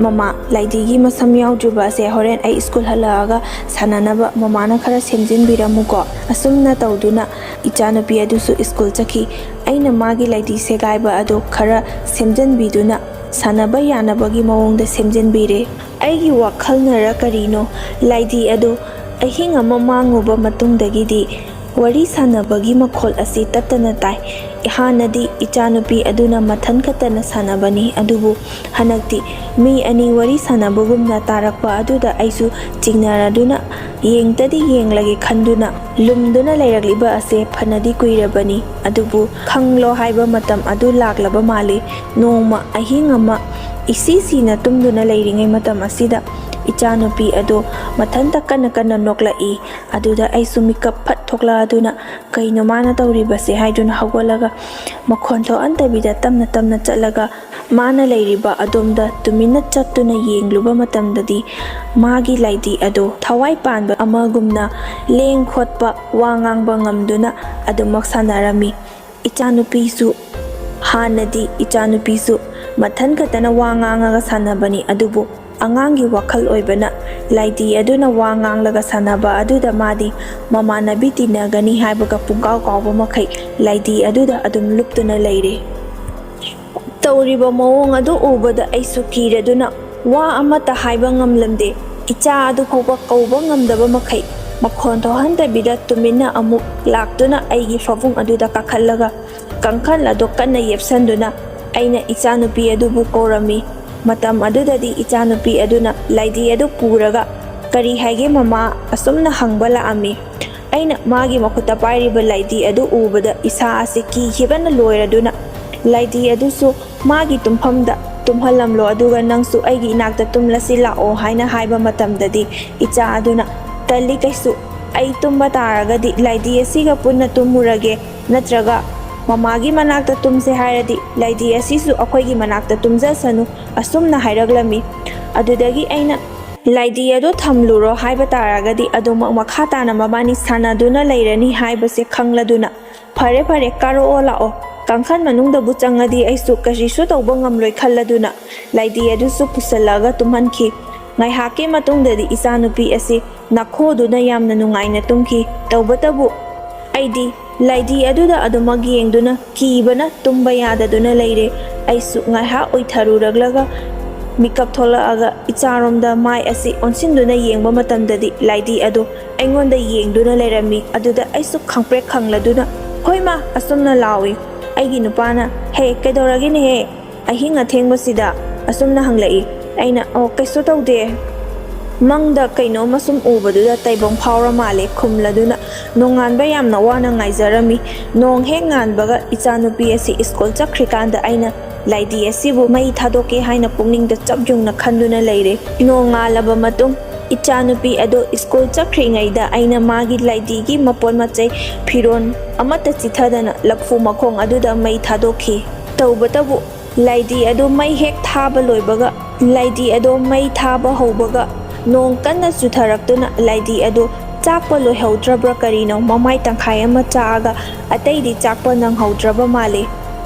ꯃꯃꯥ, ꯂꯥꯏꯙꯤꯒꯤ ꯃꯁꯝ ꯌꯥꯎꯗ꯭ꯔꯤꯕ ꯑꯁꯦ ꯍꯣꯔꯦꯟ ꯑꯩ ꯁ꯭ꯀꯨꯜ ꯍꯜꯂꯛꯑꯒ ꯁꯥꯟꯅꯅꯕ ꯃꯃꯥꯅ ꯈꯔ ꯁꯦꯝꯖꯤꯟꯕꯤꯔꯝꯃꯨꯀꯣ"꯫ ꯑꯁꯨꯝꯅ ꯇꯧꯗꯨꯅ ꯏꯆꯥꯅꯨꯄꯤ ꯑꯗꯨꯁꯨ ꯁ꯭ꯀꯨꯜ ꯆꯠꯈꯤ꯫ ꯑꯩꯅ ꯃꯥꯒꯤ ꯂꯥꯏꯙꯤ ꯁꯦꯒꯥꯏꯕ ꯑꯗꯨ ꯈꯔ ꯁꯦꯝꯖꯤꯟꯕꯤꯗꯨꯅ ꯁꯥꯟꯅꯕ ꯌꯥꯅꯕꯒꯤ ꯃꯑꯣꯡꯗ ꯁꯦꯝꯖꯤꯟꯕꯤꯔꯦ꯫ ꯑꯩꯒꯤ ꯋꯥꯈꯜꯅꯔ ꯀꯔꯤꯅꯣ, ꯂꯥꯏꯙꯤ ꯑꯗꯨ ꯑꯍꯤꯡ ꯑꯃ ꯃꯥꯡꯉꯨꯕ ꯃꯇꯨꯡꯗꯒꯤꯗꯤ ꯋꯥꯔꯤ ꯁꯥꯟꯅꯕꯒꯤ ꯃꯈꯣꯜ ꯑꯁꯤ ꯇꯠꯇꯅ ꯇꯥꯏ꯫ ꯍꯥꯟꯅꯗꯤ ꯏꯆꯥꯅꯨꯄꯤ ꯑꯗꯨꯅ ꯃꯊꯟ ꯈꯛꯇꯅ ꯁꯥꯟꯅꯕꯅꯤ, ꯑꯗꯨꯕꯨ ꯍꯟꯗꯛꯇꯤ ꯃꯤ ꯑꯅꯤ ꯋꯥꯔꯤ ꯁꯥꯟꯅꯕꯒꯨꯝꯅ ꯇꯥꯔꯛꯄ ꯑꯗꯨꯗ ꯑꯩꯁꯨ ꯆꯤꯡꯅꯔꯗꯨꯅ ꯌꯦꯡꯇꯗꯤ ꯌꯦꯡꯂꯒꯦ ꯈꯟꯗꯨꯅ ꯂꯨꯝꯗꯨꯅ ꯂꯩꯔꯛꯂꯤꯕ ꯑꯁꯦ ꯐꯅꯗꯤ ꯀꯨꯏꯔꯕꯅꯤ꯫ ꯑꯗꯨꯕꯨ ꯈꯪꯂꯣ ꯍꯥꯏꯕ ꯃꯇꯝ ꯑꯗꯨ ꯂꯥꯛꯂꯕ ꯃꯥꯜꯂꯤ꯫ ꯅꯣꯡꯃ ꯑꯍꯤꯡ ꯑꯃ ꯏꯁꯤ ꯁꯤꯅ ꯇꯨꯝꯗꯨꯅ ꯂꯩꯔꯤꯉꯩ ꯃꯇꯝ ꯑꯁꯤꯗ ꯏꯆꯥꯅꯨꯄꯤ ꯑꯗꯨ ꯃꯊꯟꯇ ꯀꯟꯅ ꯀꯟꯅ ꯅꯣꯛꯂꯛꯏ꯫ ꯑꯗꯨꯗ ꯑꯩꯁꯨ ꯃꯤꯀꯞ ꯐꯠ ꯊꯣꯛꯂꯛꯑꯗꯨꯅ, "ꯀꯩꯅꯣ ꯃꯥꯅ ꯇꯧꯔꯤꯕꯁꯦ?" ꯍꯥꯏꯗꯨꯅ ꯍꯧꯒꯠꯂꯒ ꯃꯈꯣꯟ ꯊꯣꯛꯍꯟꯗꯕꯤꯗ ꯇꯞꯅ ꯇꯞꯅ ꯆꯠꯂꯒ ꯃꯥꯅ ꯂꯩꯔꯤꯕ ꯑꯗꯣꯝꯗ ꯇꯨꯃꯤꯟꯅ ꯆꯠꯇꯨꯅ ꯌꯦꯡꯂꯨꯕ ꯃꯇꯝꯗꯗꯤ, ꯃꯥꯒꯤ ꯂꯥꯏꯗꯤ ꯑꯗꯨ ꯊꯋꯥꯏ ꯄꯥꯟꯕ ꯑꯃꯒꯨꯝꯅ ꯂꯦꯡ ꯈꯣꯠꯄ, ꯋꯥ ꯉꯥꯡꯕ ꯉꯝꯗꯨꯅ ꯑꯗꯨꯃꯛ ꯁꯥꯟꯅꯔꯝꯃꯤ꯫ ꯏꯆꯥꯅꯨꯄꯤꯁꯨ, ꯍꯥꯟꯅꯗꯤ ꯏꯆꯥꯅꯨꯄꯤꯁꯨ ꯃꯊꯟ ꯈꯛꯇꯅ ꯋꯥ ꯉꯥꯡꯉꯒ ꯁꯥꯟꯅꯕꯅꯤ, ꯑꯗꯨꯕꯨ ꯑꯉꯥꯡꯒꯤ ꯋꯥꯈꯜ ꯑꯣꯏꯕꯅ, ꯂꯥꯏꯗꯤ ꯑꯗꯨꯅ ꯋꯥ ꯉꯥꯡꯂꯒ ꯁꯥꯟꯅꯕ ꯑꯗꯨꯗ ꯃꯥꯗꯤ ꯃꯃꯥꯟꯅꯕꯤ ꯇꯤꯟꯅꯒꯅꯤ ꯍꯥꯏꯕꯒ ꯄꯨꯡꯀꯥꯎ ꯀꯥꯎꯕ ꯃꯈꯩ ꯂꯥꯏꯗꯤ ꯑꯗꯨꯗ ꯑꯗꯨꯝ ꯂꯨꯞꯇꯨꯅ ꯂꯩꯔꯦ꯫ ꯇꯧꯔꯤꯕ ꯃꯑꯣꯡ ꯑꯗꯨ ꯎꯕꯗ ꯑꯩꯁꯨ ꯀꯤꯔꯗꯨꯅ ꯋꯥ ꯑꯃꯠꯇ ꯍꯥꯏꯕ ꯉꯝꯂꯝꯗꯦ꯫ ꯏꯆꯥ ꯑꯗꯨ ꯐꯥꯎꯕ ꯀꯧꯕ ꯉꯝꯗꯕ ꯃꯈꯩ ꯃꯈꯣꯟ ꯊꯣꯛꯍꯟꯗꯕꯤꯗ ꯇꯨꯃꯤꯟꯅ ꯑꯃꯨꯛ ꯂꯥꯛꯇꯨꯅ ꯑꯩꯒꯤ ꯐꯃꯨꯡ ꯑꯗꯨꯗ ꯀꯥꯈꯠꯂꯒ ꯀꯥꯡꯈꯜ ꯑꯗꯨ ꯀꯟꯅ ꯌꯦꯞꯁꯟꯗꯨꯅ ꯑꯩꯅ ꯏꯆꯥꯅꯨꯄꯤ ꯑꯗꯨꯕꯨ ꯀꯧꯔꯝꯃꯤ꯫ ꯃꯇꯝ ꯑꯗꯨꯗꯗꯤ ꯏꯆꯥꯅꯨꯄꯤ ꯑꯗꯨꯅ ꯂꯥꯏꯗꯤ ꯑꯗꯨ ꯄꯨꯔꯒ, "ꯀꯔꯤ ꯍꯥꯏꯒꯦ ꯃꯃꯥ?" ꯑꯁꯨꯝꯅ ꯍꯪꯕ ꯂꯥꯛꯑꯝꯃꯤ꯫ ꯑꯩꯅ ꯃꯥꯒꯤ ꯃꯈꯨꯠꯇ ꯄꯥꯏꯔꯤꯕ ꯂꯥꯏꯗꯤ ꯑꯗꯨ ꯎꯕꯗ ꯏꯁꯥ ꯑꯁꯤ ꯀꯤꯈꯤꯕꯅ ꯂꯣꯏꯔꯗꯨꯅ, ꯂꯥꯏꯗꯤ ꯑꯗꯨꯁꯨ ꯃꯥꯒꯤ ꯇꯨꯝꯐꯝꯗ ꯇꯨꯝꯍꯜꯂꯝꯂꯣ, ꯑꯗꯨꯒ ꯅꯪꯁꯨ ꯑꯩꯒꯤ ꯏꯅꯥꯛꯇ ꯇꯨꯝꯂꯁꯤ ꯂꯥꯛꯑꯣ ꯍꯥꯏꯅ ꯍꯥꯏꯕ ꯃꯇꯝꯗꯗꯤ, ꯏꯆꯥ ꯑꯗꯨꯅ, "ꯇꯜꯂꯤ, ꯀꯩꯁꯨ꯫ ꯑꯩ ꯇꯨꯝꯕ ꯇꯥꯔꯒꯗꯤ ꯂꯥꯏꯗꯤ ꯑꯁꯤꯒ ꯄꯨꯟꯅ ꯇꯨꯝꯃꯨꯔꯒꯦ, ꯅꯠꯇ꯭ꯔꯒ ꯃꯃꯥꯒꯤ ꯃꯅꯥꯛꯇ ꯇꯨꯝꯁꯦ ꯍꯥꯏꯔꯗꯤ ꯂꯥꯏꯗꯤ ꯑꯁꯤꯁꯨ ꯑꯩꯈꯣꯏꯒꯤ ꯃꯅꯥꯛꯇ ꯇꯨꯝꯖꯁꯅꯨ", ꯑꯁꯨꯝꯅ ꯍꯥꯏꯔꯛꯂꯝꯃꯤ꯫ ꯑꯗꯨꯗꯒꯤ ꯑꯩꯅ, "ꯂꯥꯏꯗꯤ ꯑꯗꯨ ꯊꯝꯂꯨꯔꯣ ꯍꯥꯏꯕ ꯇꯥꯔꯒꯗꯤ ꯑꯗꯨꯃꯛ ꯃꯈꯥ ꯇꯥꯅ ꯃꯕꯥꯅꯤ ꯁꯥꯟꯅꯗꯨꯅ ꯂꯩꯔꯅꯤ" ꯍꯥꯏꯕꯁꯦ ꯈꯪꯂꯗꯨꯅ, "ꯐꯔꯦ ꯐꯔꯦ, ꯀꯥꯔꯛꯑꯣ ꯂꯥꯛꯑꯣ, ꯀꯥꯡꯈꯜ ꯃꯅꯨꯡꯗꯕꯨ ꯆꯪꯉꯗꯤ ꯑꯩꯁꯨ ꯀꯔꯤꯁꯨ ꯇꯧꯕ ꯉꯝꯂꯣꯏ" ꯈꯜꯂꯗꯨꯅ ꯂꯥꯏꯗꯤ ꯑꯗꯨꯁꯨ ꯄꯨꯁꯜꯂꯛꯑꯒ ꯇꯨꯝꯍꯟꯈꯤ꯫ ꯉꯥꯏꯍꯥꯛꯀꯤ ꯃꯇꯨꯡꯗꯗꯤ ꯏꯆꯥꯅꯨꯄꯤ ꯑꯁꯤ ꯅꯥꯈꯣꯗꯨꯅ ꯌꯥꯝꯅ ꯅꯨꯡꯉꯥꯏꯅ ꯇꯨꯝꯈꯤ꯫ ꯇꯧꯕꯇꯕꯨ ꯑꯩꯗꯤ ꯂꯥꯏꯗꯤ ꯑꯗꯨꯗ ꯑꯗꯨꯃꯛ ꯌꯦꯡꯗꯨꯅ ꯀꯤꯕꯅ ꯇꯨꯝꯕ ꯌꯥꯗꯗꯨꯅ ꯂꯩꯔꯦ꯫ ꯑꯩꯁꯨ ꯉꯥꯏꯍꯥꯛ ꯎꯏꯊꯔꯨꯔꯛꯂꯒ ꯃꯤꯀꯞ ꯊꯣꯛꯂꯛꯑꯒ ꯏꯆꯥꯔꯣꯝꯗ ꯃꯥꯏ ꯑꯁꯤ ꯑꯣꯟꯁꯤꯟꯗꯨꯅ ꯌꯦꯡꯕ ꯃꯇꯝꯗꯗꯤ ꯂꯥꯏꯗꯤ ꯑꯗꯨ ꯑꯩꯉꯣꯟꯗ ꯌꯦꯡꯗꯨꯅ ꯂꯩꯔꯝꯃꯤ꯫ ꯑꯗꯨꯗ ꯑꯩꯁꯨ ꯈꯪꯄ꯭ꯔꯦꯛ ꯈꯪꯂꯗꯨꯅ, "ꯍꯣꯏ ꯃꯥ!" ꯑꯁꯨꯝꯅ ꯂꯥꯎꯏ꯫ ꯑꯩꯒꯤ ꯅꯨꯄꯥꯅ, "ꯍꯦ, ꯀꯩꯗꯧꯔꯒꯦꯅꯦꯍꯦ? ꯑꯍꯤꯡ ꯑꯊꯦꯡꯕꯁꯤꯗ?" ꯑꯁꯨꯝꯅ ꯍꯪꯂꯛꯏ꯫ ꯑꯩꯅ, "ꯑꯣ, ꯀꯩꯁꯨ ꯇꯧꯗꯦ꯫ ꯃꯪꯗ ꯀꯩꯅꯣꯝꯃ ꯁꯨꯝ ꯎꯕꯗꯨꯗ ꯇꯥꯏꯕꯪ ꯐꯥꯎꯔ ꯃꯥꯜꯂꯦ" ꯈꯨꯝꯂꯗꯨꯅ, ꯅꯣꯡꯉꯥꯟꯕ ꯌꯥꯝꯅ ꯋꯥꯅ ꯉꯥꯏꯖꯔꯝꯃꯤ꯫ ꯅꯣꯡ ꯍꯦꯛ ꯉꯥꯟꯕꯒ ꯏꯆꯥꯅꯨꯄꯤ ꯑꯁꯤ ꯁ꯭ꯀꯨꯜ ꯆꯠꯈ꯭ꯔꯤꯀꯥꯟꯗ ꯑꯩꯅ ꯂꯥꯏꯗꯤ ꯑꯁꯤꯕꯨ ꯃꯩ ꯊꯥꯗꯣꯛꯀꯦ ꯍꯥꯏꯅ ꯄꯨꯛꯅꯤꯡꯗ ꯆꯞ ꯌꯨꯡꯅ ꯈꯟꯗꯨꯅ ꯂꯩꯔꯦ꯫ ꯅꯣꯡꯉꯥꯜꯂꯕ ꯃꯇꯨꯡ, ꯏꯆꯥꯅꯨꯄꯤ ꯑꯗꯣ ꯁ꯭ꯀꯨꯜ ꯆꯠꯈ꯭ꯔꯤꯉꯩꯗ ꯑꯩꯅ ꯃꯥꯒꯤ ꯂꯥꯏꯗꯤꯒꯤ ꯃꯄꯣꯠ ꯃꯆꯩ, ꯐꯤꯔꯣꯟ ꯑꯃꯠꯇ ꯆꯤꯊꯗꯅ ꯂꯐꯨ ꯃꯈꯣꯡ ꯑꯗꯨꯗ ꯃꯩ ꯊꯥꯗꯣꯛꯈꯤ꯫ ꯇꯧꯕꯇꯕꯨ, ꯂꯥꯏꯗꯤ ꯑꯗꯨ ꯃꯩ ꯍꯦꯛ ꯊꯥꯕ ꯂꯣꯏꯕꯒ, ꯂꯥꯏꯗꯤ ꯑꯗꯣ ꯃꯩ ꯊꯥꯕ ꯍꯧꯕꯒ, ꯅꯣꯡ ꯀꯟꯅ ꯆꯨꯊꯔꯛꯇꯨꯅ ꯂꯥꯏꯗꯤ ꯑꯗꯨ ꯆꯥꯛꯄ ꯂꯣꯏꯍꯧꯗ꯭ꯔꯕ꯭ꯔꯥ ꯀꯔꯤꯅꯣ, ꯃꯃꯥꯏ ꯇꯪꯈꯥꯏ ꯑꯃ ꯆꯥꯛꯑꯒ ꯑꯇꯩꯗꯤ ꯆꯥꯛꯄ ꯅꯪꯍꯧꯗ꯭ꯔꯕ ꯃꯥꯜꯂꯤ꯫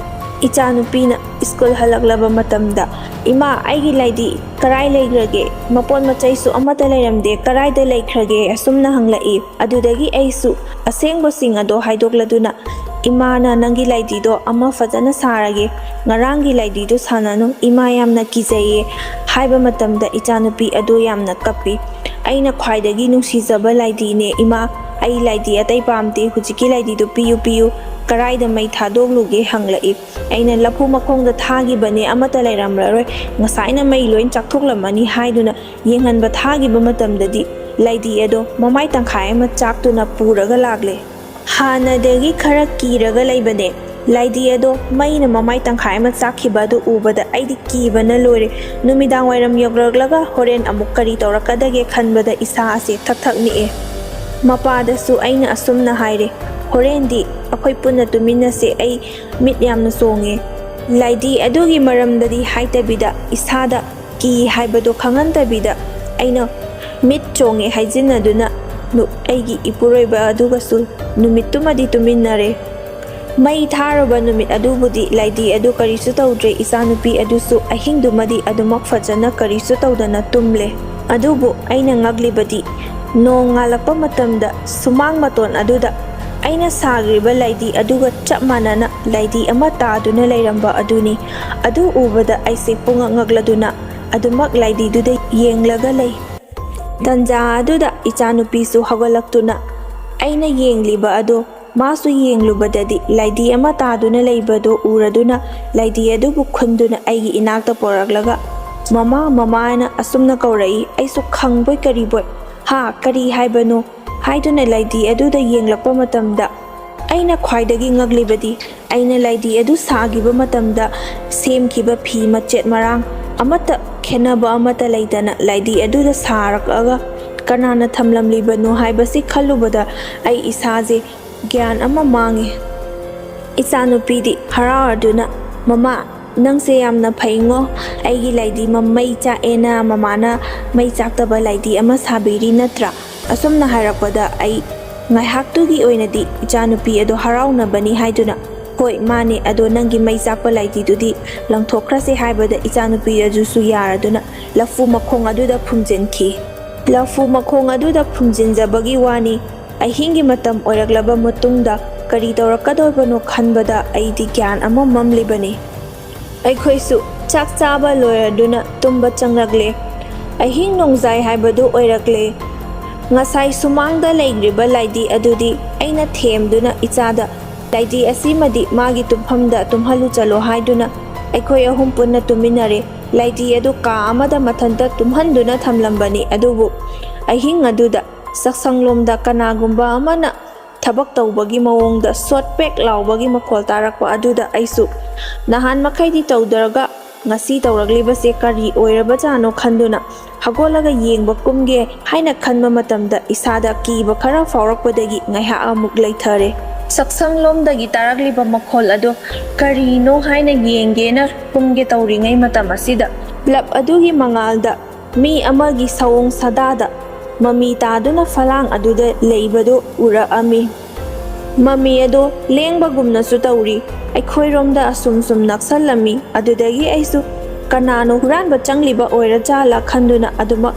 ꯏꯆꯥꯅꯨꯄꯤꯅ ꯁ꯭ꯀꯨꯜ ꯍꯜꯂꯛꯂꯕ ꯃꯇꯝꯗ, "ꯏꯃꯥ, ꯑꯩꯒꯤ ꯂꯥꯏꯗꯤ ꯀꯔꯥꯏ ꯂꯩꯈ꯭ꯔꯒꯦ? ꯃꯄꯣꯠ ꯃꯆꯩꯁꯨ ꯑꯃꯠꯇ ꯂꯩꯔꯝꯗꯦ, ꯀꯔꯥꯏꯗ ꯂꯩꯈ꯭ꯔꯒꯦ?" ꯑꯁꯨꯝꯅ ꯍꯪꯂꯛꯏ꯫ ꯑꯗꯨꯗꯒꯤ ꯑꯩꯁꯨ ꯑꯁꯦꯡꯕꯁꯤꯡ ꯑꯗꯣ ꯍꯥꯏꯗꯣꯛꯂꯗꯨꯅ, "ꯏꯃꯥꯅ ꯅꯪꯒꯤ ꯂꯥꯏꯗꯤꯗꯣ ꯑꯃ ꯐꯖꯅ ꯁꯥꯔꯒꯦ, ꯉꯔꯥꯡꯒꯤ ꯂꯥꯏꯗꯤꯗꯨ ꯁꯥꯟꯅꯅꯨ, ꯏꯃꯥ ꯌꯥꯝꯅ ꯀꯤꯖꯩꯌꯦ" ꯍꯥꯏꯕ ꯃꯇꯝꯗ, ꯏꯆꯥꯅꯨꯄꯤ ꯑꯗꯨ ꯌꯥꯝꯅ ꯀꯞꯄꯤ꯫ "ꯑꯩꯅ ꯈ꯭ꯋꯥꯏꯗꯒꯤ ꯅꯨꯡꯁꯤꯖꯕ ꯂꯥꯏꯗꯤꯅꯦ, ꯏꯃꯥ, ꯑꯩ ꯂꯥꯏꯗꯤ ꯑꯇꯩ ꯄꯥꯝꯗꯦ, ꯍꯧꯖꯤꯛꯀꯤ ꯂꯥꯏꯗꯤꯗꯨ ꯄꯤꯌꯨ, ꯄꯤꯌꯨ, ꯀꯔꯥꯏꯗ ꯃꯩ ꯊꯥꯗꯣꯛꯂꯨꯒꯦ?" ꯍꯪꯂꯛꯏ꯫ ꯑꯩꯅ, "ꯂꯐꯨ ꯃꯈꯣꯡꯗ ꯊꯥꯈꯤꯕꯅꯦ, ꯑꯃꯠꯇ ꯂꯩꯔꯝꯂꯔꯣꯏ, ꯉꯁꯥꯏꯅ ꯃꯩ ꯂꯣꯏ ꯆꯥꯛꯊꯣꯛꯂꯝꯃꯅꯤ" ꯍꯥꯏꯗꯨꯅ ꯌꯦꯡꯍꯟꯕ ꯊꯥꯈꯤꯕ ꯃꯇꯝꯗꯗꯤ, ꯂꯥꯏꯗꯤ ꯑꯗꯣ ꯃꯃꯥꯏ ꯇꯪꯈꯥꯏ ꯑꯃ ꯆꯥꯛꯇꯨꯅ ꯄꯨꯔꯒ ꯂꯥꯛꯂꯦ꯫ ꯍꯥꯟꯅꯗꯒꯤ ꯈꯔ ꯀꯤꯔꯒ ꯂꯩꯕꯅꯦ꯫ ꯂꯥꯏꯗꯤ ꯑꯗꯣ ꯃꯩꯅ ꯃꯃꯥꯏ ꯇꯪꯈꯥꯏ ꯑꯃ ꯆꯥꯛꯈꯤꯕ ꯑꯗꯨ ꯎꯕꯗ ꯑꯩꯗꯤ ꯀꯤꯕꯅ ꯂꯣꯏꯔꯦ꯫ ꯅꯨꯃꯤꯗꯥꯡ ꯋꯥꯏꯔꯝ ꯌꯧꯔꯛꯂꯒ ꯍꯣꯔꯦꯟ ꯑꯃꯨꯛ ꯀꯔꯤ ꯇꯧꯔꯛꯀꯗꯒꯦ ꯈꯟꯕꯗ ꯏꯁꯥ ꯑꯁꯦ ꯊꯛ ꯊꯛ ꯅꯤꯛꯑꯦ꯫ ꯃꯄꯥꯗꯁꯨ ꯑꯩꯅ ꯑꯁꯨꯝꯅ ꯍꯥꯏꯔꯦ, "ꯍꯣꯔꯦꯟꯗꯤ ꯑꯩꯈꯣꯏ ꯄꯨꯟꯅ ꯇꯨꯃꯤꯟꯅꯁꯦ, ꯑꯩ ꯃꯤꯠ ꯌꯥꯝꯅ ꯆꯣꯡꯉꯦ"꯫ ꯂꯥꯏꯗꯤ ꯑꯗꯨꯒꯤ ꯃꯔꯝꯗꯗꯤ ꯍꯥꯏꯗꯕꯤꯗ, ꯏꯁꯥꯗ ꯀꯤ ꯍꯥꯏꯕꯗꯣ ꯈꯪꯍꯟꯗꯕꯤꯗ, ꯑꯩꯅ ꯃꯤꯠ ꯆꯣꯡꯉꯦ ꯍꯥꯏꯖꯤꯟꯅꯗꯨꯅ ꯅꯨ-, ꯑꯩꯒꯤ ꯏꯄꯨꯔꯣꯏꯕ ꯑꯗꯨꯒꯁꯨ ꯅꯨꯃꯤꯠꯇꯨꯃꯗꯤ ꯇꯨꯃꯤꯟꯅꯔꯦ꯫ ꯃꯩ ꯊꯥꯔꯨꯕ ꯅꯨꯃꯤꯠ ꯑꯗꯨꯕꯨꯗꯤ ꯂꯥꯏꯗꯤ ꯑꯗꯨ ꯀꯔꯤꯁꯨ ꯇꯧꯗ꯭ꯔꯦ, ꯏꯆꯥꯅꯨꯄꯤ ꯑꯗꯨꯁꯨ ꯑꯍꯤꯡꯗꯨꯃꯗꯤ ꯑꯗꯨꯃꯛ ꯐꯖꯅ ꯀꯔꯤꯁꯨ ꯇꯧꯗꯅ ꯇꯨꯝꯂꯦ꯫ ꯑꯗꯨꯕꯨ ꯑꯩꯅ ꯉꯛꯂꯤꯕꯗꯤ, ꯅꯣꯡ ꯉꯥꯜꯂꯛꯄ ꯃꯇꯝꯗ ꯁꯨꯃꯥꯡ ꯃꯇꯣꯟ ꯑꯗꯨꯗ ꯑꯩꯅ ꯁꯥꯈ꯭ꯔꯤꯕ ꯂꯥꯏꯗꯤ ꯑꯗꯨꯒ ꯆꯞ ꯃꯥꯟꯅꯅ ꯂꯥꯏꯗꯤ ꯑꯃ ꯇꯥꯗꯨꯅ ꯂꯩꯔꯝꯕ ꯑꯗꯨꯅꯤ꯫ ꯑꯗꯨ ꯎꯕꯗ ꯑꯩꯁꯦ ꯄꯨꯡꯉꯛ ꯉꯛꯂꯗꯨꯅ ꯑꯗꯨꯃꯛ ꯂꯥꯏꯗꯤꯗꯨꯗ ꯌꯦꯡꯂꯒ ꯂꯩ꯫ ꯇꯟꯖꯥ ꯑꯗꯨꯗ ꯏꯆꯥꯅꯨꯄꯤꯁꯨ ꯍꯧꯒꯠꯂꯛꯇꯨꯅ ꯑꯩꯅ ꯌꯦꯡꯂꯤꯕ ꯑꯗꯣ ꯃꯥꯁꯨ ꯌꯦꯡꯂꯨꯕꯗꯗꯤ ꯂꯥꯏꯗꯤ ꯑꯃ ꯇꯥꯗꯨꯅ ꯂꯩꯕꯗꯣ ꯎꯔꯗꯨꯅ ꯂꯥꯏꯗꯤ ꯑꯗꯨꯕꯨ ꯈꯨꯟꯗꯨꯅ ꯑꯩꯒꯤ ꯏꯅꯥꯛꯇ ꯄꯣꯔꯛꯂꯒ, "ꯃꯃꯥ, ꯃꯃꯥ" ꯍꯥꯏꯅ ꯑꯁꯨꯝꯅ ꯀꯧꯔꯛꯏ꯫ ꯑꯩꯁꯨ ꯈꯪꯕꯣꯏ ꯀꯔꯤꯕꯣꯏ, "ꯍꯥ, ꯀꯔꯤ ꯍꯥꯏꯕꯅꯣ?" ꯍꯥꯏꯗꯨꯅ ꯂꯥꯏꯗꯤ ꯑꯗꯨꯗ ꯌꯦꯡꯂꯛꯄ ꯃꯇꯝꯗ, ꯑꯩꯅ ꯈ꯭ꯋꯥꯏꯗꯒꯤ ꯉꯛꯂꯤꯕꯗꯤ ꯑꯩꯅ ꯂꯥꯏꯙꯤ ꯑꯗꯨ ꯁꯥꯈꯤꯕ ꯃꯇꯝꯗ ꯁꯦꯝꯈꯤꯕ ꯐꯤ ꯃꯆꯦꯠ ꯃꯔꯥꯡ ꯑꯃꯠꯇ ꯈꯦꯠꯅꯕ ꯑꯃꯠꯇ ꯂꯩꯇꯅ ꯂꯥꯏꯙꯤ ꯑꯗꯨꯗ ꯁꯥꯔꯛꯂꯒ ꯀꯅꯥꯅ ꯊꯝꯂꯝꯂꯤꯕꯅꯣ ꯍꯥꯏꯕꯁꯤ ꯈꯜꯂꯨꯕꯗ ꯑꯩ ꯏꯁꯥꯁꯦ ꯒ꯭ꯌꯥꯟ ꯑꯃ ꯃꯥꯡꯉꯤ꯫ ꯏꯆꯥꯅꯨꯄꯤꯗꯤ ꯍꯔꯥꯎꯔꯗꯨꯅ, "ꯃꯃꯥ, ꯅꯪꯁꯦ ꯌꯥꯝꯅ ꯐꯩꯉꯣ, ꯑꯩꯒꯤ ꯂꯥꯏꯙꯤ ꯃ-, ꯃꯩ ꯆꯥꯛꯑꯦꯅ ꯃꯃꯥꯅ ꯃꯩ ꯆꯥꯛꯇꯕ ꯂꯥꯏꯙꯤ ꯑꯃ ꯁꯥꯕꯤꯔꯤ ꯅꯠꯇ꯭ꯔꯥ?" ꯑꯁꯨꯝꯅ ꯍꯥꯏꯔꯛꯄꯗ ꯑꯩ ꯉꯥꯏꯍꯥꯛꯇꯨꯒꯤ ꯑꯣꯏꯅꯗꯤ ꯏꯆꯥꯅꯨꯄꯤ ꯑꯗꯣ ꯍꯔꯥꯎꯅꯕꯅꯤ ꯍꯥꯏꯗꯨꯅ, "ꯍꯣꯏ, ꯃꯥꯅꯦ, ꯑꯗꯣ ꯅꯪꯒꯤ ꯃꯩ ꯆꯥꯛꯄ ꯂꯥꯏꯙꯤꯗꯨꯗꯤ ꯂꯪꯊꯣꯛꯈ꯭ꯔꯁꯦ" ꯍꯥꯏꯕꯗ ꯏꯆꯥꯅꯨꯄꯤ ꯑꯗꯨꯁꯨ ꯌꯥꯔꯗꯨꯅ ꯂꯐꯨ ꯃꯈꯣꯡ ꯑꯗꯨꯗ ꯐꯨꯝꯖꯤꯟꯈꯤ꯫ ꯂꯐꯨ ꯃꯈꯣꯡ ꯑꯗꯨꯗ ꯐꯨꯝꯖꯤꯟꯖꯕꯒꯤ ꯋꯥꯅꯤ꯫ ꯑꯍꯤꯡꯒꯤ ꯃꯇꯝ ꯑꯣꯏꯔꯛꯂꯕ ꯃꯇꯨꯡꯗ ꯀꯔꯤ ꯇꯧꯔꯛꯀꯗꯧꯕꯅꯣ ꯈꯟꯕꯗ ꯑꯩꯗꯤ ꯒ꯭ꯌꯥꯟ ꯑꯃ ꯃꯝꯂꯤꯕꯅꯤ꯫ ꯑꯩꯈꯣꯏꯁꯨ ꯆꯥꯛ ꯆꯥꯕ ꯂꯣꯏꯔꯗꯨꯅ ꯇꯨꯝꯕ ꯆꯪꯂꯛꯂꯦ꯫ ꯑꯍꯤꯡ ꯅꯣꯡꯖꯥꯏ ꯍꯥꯏꯕꯗꯨ ꯑꯣꯏꯔꯛꯂꯦ꯫ ꯉꯁꯥꯏ ꯁꯨꯃꯥꯡꯗ ꯂꯩꯈ꯭ꯔꯤꯕ ꯂꯥꯏꯙꯤ ꯑꯗꯨꯗꯤ ꯑꯩꯅ ꯊꯦꯝꯗꯨꯅ ꯏꯆꯥꯗ, "ꯂꯥꯏꯙꯤ ꯑꯁꯤꯃꯗꯤ ꯃꯥꯒꯤ ꯇꯨꯝꯐꯝꯗ ꯇꯨꯝꯍꯜꯂꯨ ꯆꯠꯂꯣ" ꯍꯥꯏꯗꯨꯅ ꯑꯩꯈꯣꯏ ꯑꯍꯨꯝ ꯄꯨꯟꯅ ꯇꯨꯝꯃꯤꯟꯅꯔꯦ꯫ ꯂꯥꯏꯙꯤ ꯑꯗꯨ ꯀꯥ ꯑꯃꯗ ꯃꯊꯟꯇ ꯇꯨꯝꯍꯟꯗꯨꯅ ꯊꯝꯂꯝꯕꯅꯤ, ꯑꯗꯨꯕꯨ ꯑꯍꯤꯡ ꯑꯗꯨꯗ ꯆꯥꯛꯁꯪꯂꯣꯝꯗ ꯀꯅꯥꯒꯨꯝꯕ ꯑꯃꯅ ꯊꯕꯛ ꯇꯧꯕꯒꯤ ꯃꯑꯣꯡꯗ ꯁꯣꯠ ꯄꯦꯛ ꯂꯥꯎꯕꯒꯤ ꯃꯈꯣꯜ ꯇꯥꯔꯛꯄ ꯑꯗꯨꯗ ꯑꯩꯁꯨ ꯅꯍꯥꯟ ꯃꯈꯩꯗꯤ ꯇꯧꯗ꯭ꯔꯒ ꯉꯁꯤ ꯇꯧꯔꯛꯂꯤꯕꯁꯦ ꯀꯔꯤ ꯑꯣꯏꯔꯕꯖꯥꯠꯅꯣ ꯈꯟꯗꯨꯅ ꯍꯧꯒꯠꯂꯒ ꯌꯦꯡꯕ ꯀꯨꯝꯒꯦ ꯍꯥꯏꯅ ꯈꯟꯕ ꯃꯇꯝꯗ ꯏꯁꯥꯗ ꯀꯤꯕ ꯈꯔ ꯐꯥꯎꯔꯛꯄꯗꯒꯤ ꯉꯥꯏꯍꯥꯛ ꯑꯃꯨꯛ ꯂꯩꯊꯔꯦ꯫ ꯆꯥꯛꯁꯪꯂꯣꯝꯗꯒꯤ ꯇꯥꯔꯛꯂꯤꯕ ꯃꯈꯣꯜ ꯑꯗꯨ ꯀꯔꯤꯅꯣ ꯍꯥꯏꯅ ꯌꯦꯡꯒꯦꯅ ꯀꯨꯝꯒꯦ ꯇꯧꯔꯤꯉꯩ ꯃꯇꯝ ꯑꯁꯤꯗ ꯕꯜꯕ ꯑꯗꯨꯒꯤ ꯃꯉꯥꯜꯗ ꯃꯤ ꯑꯃꯒꯤ ꯁꯑꯣꯡ ꯁꯥꯗꯥꯗ ꯃꯃꯤ ꯇꯥꯗꯨꯅ ꯐꯂꯥꯡ ꯑꯗꯨꯗ ꯂꯩꯕꯗꯨ ꯎꯔꯛꯑꯝꯃꯤ꯫ ꯃꯃꯤ ꯑꯗꯨ ꯂꯦꯡꯕꯒꯨꯝꯅꯁꯨ ꯇꯧꯔꯤ꯫ ꯑꯩꯈꯣꯏꯔꯣꯝꯗ ꯑꯁꯨꯝ ꯁꯨꯝ ꯅꯛꯁꯜꯂꯝꯃꯤ꯫ ꯑꯗꯨꯗꯒꯤ ꯑꯩꯁꯨ ꯀꯅꯥꯅꯣ ꯍꯨꯔꯥꯟꯕ ꯆꯪꯂꯤꯕ ꯑꯣꯏꯔꯖꯥꯠꯂ ꯈꯟꯗꯨꯅ ꯑꯗꯨꯃꯛ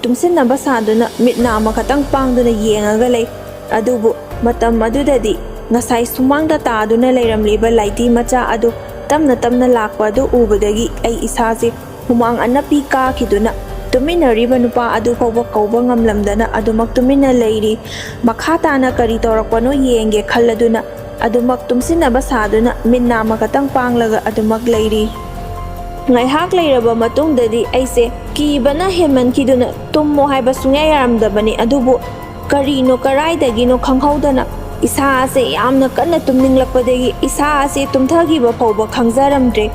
ꯇꯨꯝꯁꯤꯟꯅꯕ ꯁꯥꯗꯨꯅ ꯃꯤꯠ ꯅꯥ ꯑꯃꯈꯛꯇꯪ ꯄꯥꯡꯗꯨꯅ ꯌꯦꯡꯉꯒ ꯂꯩ꯫ ꯑꯗꯨꯕꯨ ꯃꯇꯝ ꯑꯗꯨꯗꯗꯤ ꯉꯁꯥꯏ ꯁꯨꯃꯥꯡꯗ ꯇꯥꯗꯨꯅ ꯂꯩꯔꯝꯂꯤꯕ ꯂꯥꯏꯙꯤ ꯃꯆꯥ ꯑꯗꯨ ꯇꯞꯅ ꯇꯞꯅ ꯂꯥꯛꯄ ꯑꯗꯨ ꯎꯕꯗꯒꯤ ꯑꯩ ꯏꯁꯥꯁꯦ ꯍꯨꯃꯥꯡ ꯑꯅꯞꯄꯤ ꯀꯥꯈꯤꯗꯨꯅ ꯇꯨꯃꯤꯟꯅꯔꯤꯕ ꯅꯨꯄꯥ ꯑꯗꯨ ꯐꯥꯎꯕ ꯀꯧꯕ ꯉꯝꯂꯝꯗꯅ ꯑꯗꯨꯃꯛ ꯇꯨꯃꯤꯟꯅ ꯂꯩꯔꯤ꯫ ꯃꯈꯥ ꯇꯥꯅ ꯀꯔꯤ ꯇꯧꯔꯛꯄꯅꯣ ꯌꯦꯡꯒꯦ ꯈꯜꯂꯗꯨꯅ ꯑꯗꯨꯃꯛ ꯇꯨꯝꯁꯤꯟꯅꯕ ꯁꯥꯗꯨꯅ ꯃꯤꯠ ꯅꯥ ꯑꯃꯈꯛꯇꯪ ꯄꯥꯡꯂꯒ ꯑꯗꯨꯃꯛ ꯂꯩꯔꯤ꯫ ꯉꯥꯏꯍꯥꯛ ꯂꯩꯔꯕ ꯃꯇꯨꯡꯗꯗꯤ ꯑꯩꯁꯦ ꯀꯤꯕꯅ ꯍꯦꯟꯃꯟꯈꯤꯗꯨꯅ ꯇꯨꯝꯃꯣ ꯍꯥꯏꯕ ꯁꯨꯡꯌꯥ ꯌꯥꯔꯝꯗꯕꯅꯤ꯫ ꯑꯗꯨꯕꯨ ꯀꯔꯤꯅꯣ ꯀꯔꯥꯏꯗꯒꯤꯅꯣ ꯈꯪꯍꯧꯗꯅ ꯏꯁꯥ ꯑꯁꯦ ꯌꯥꯝꯅ ꯀꯟꯅ ꯇꯨꯝꯅꯤꯡꯂꯛꯄꯗꯒꯤ ꯏꯁꯥ ꯑꯁꯦ ꯇꯨꯝꯊꯈꯤꯕ ꯐꯥꯎꯕ ꯈꯪꯖꯔꯝꯗ꯭ꯔꯦ꯫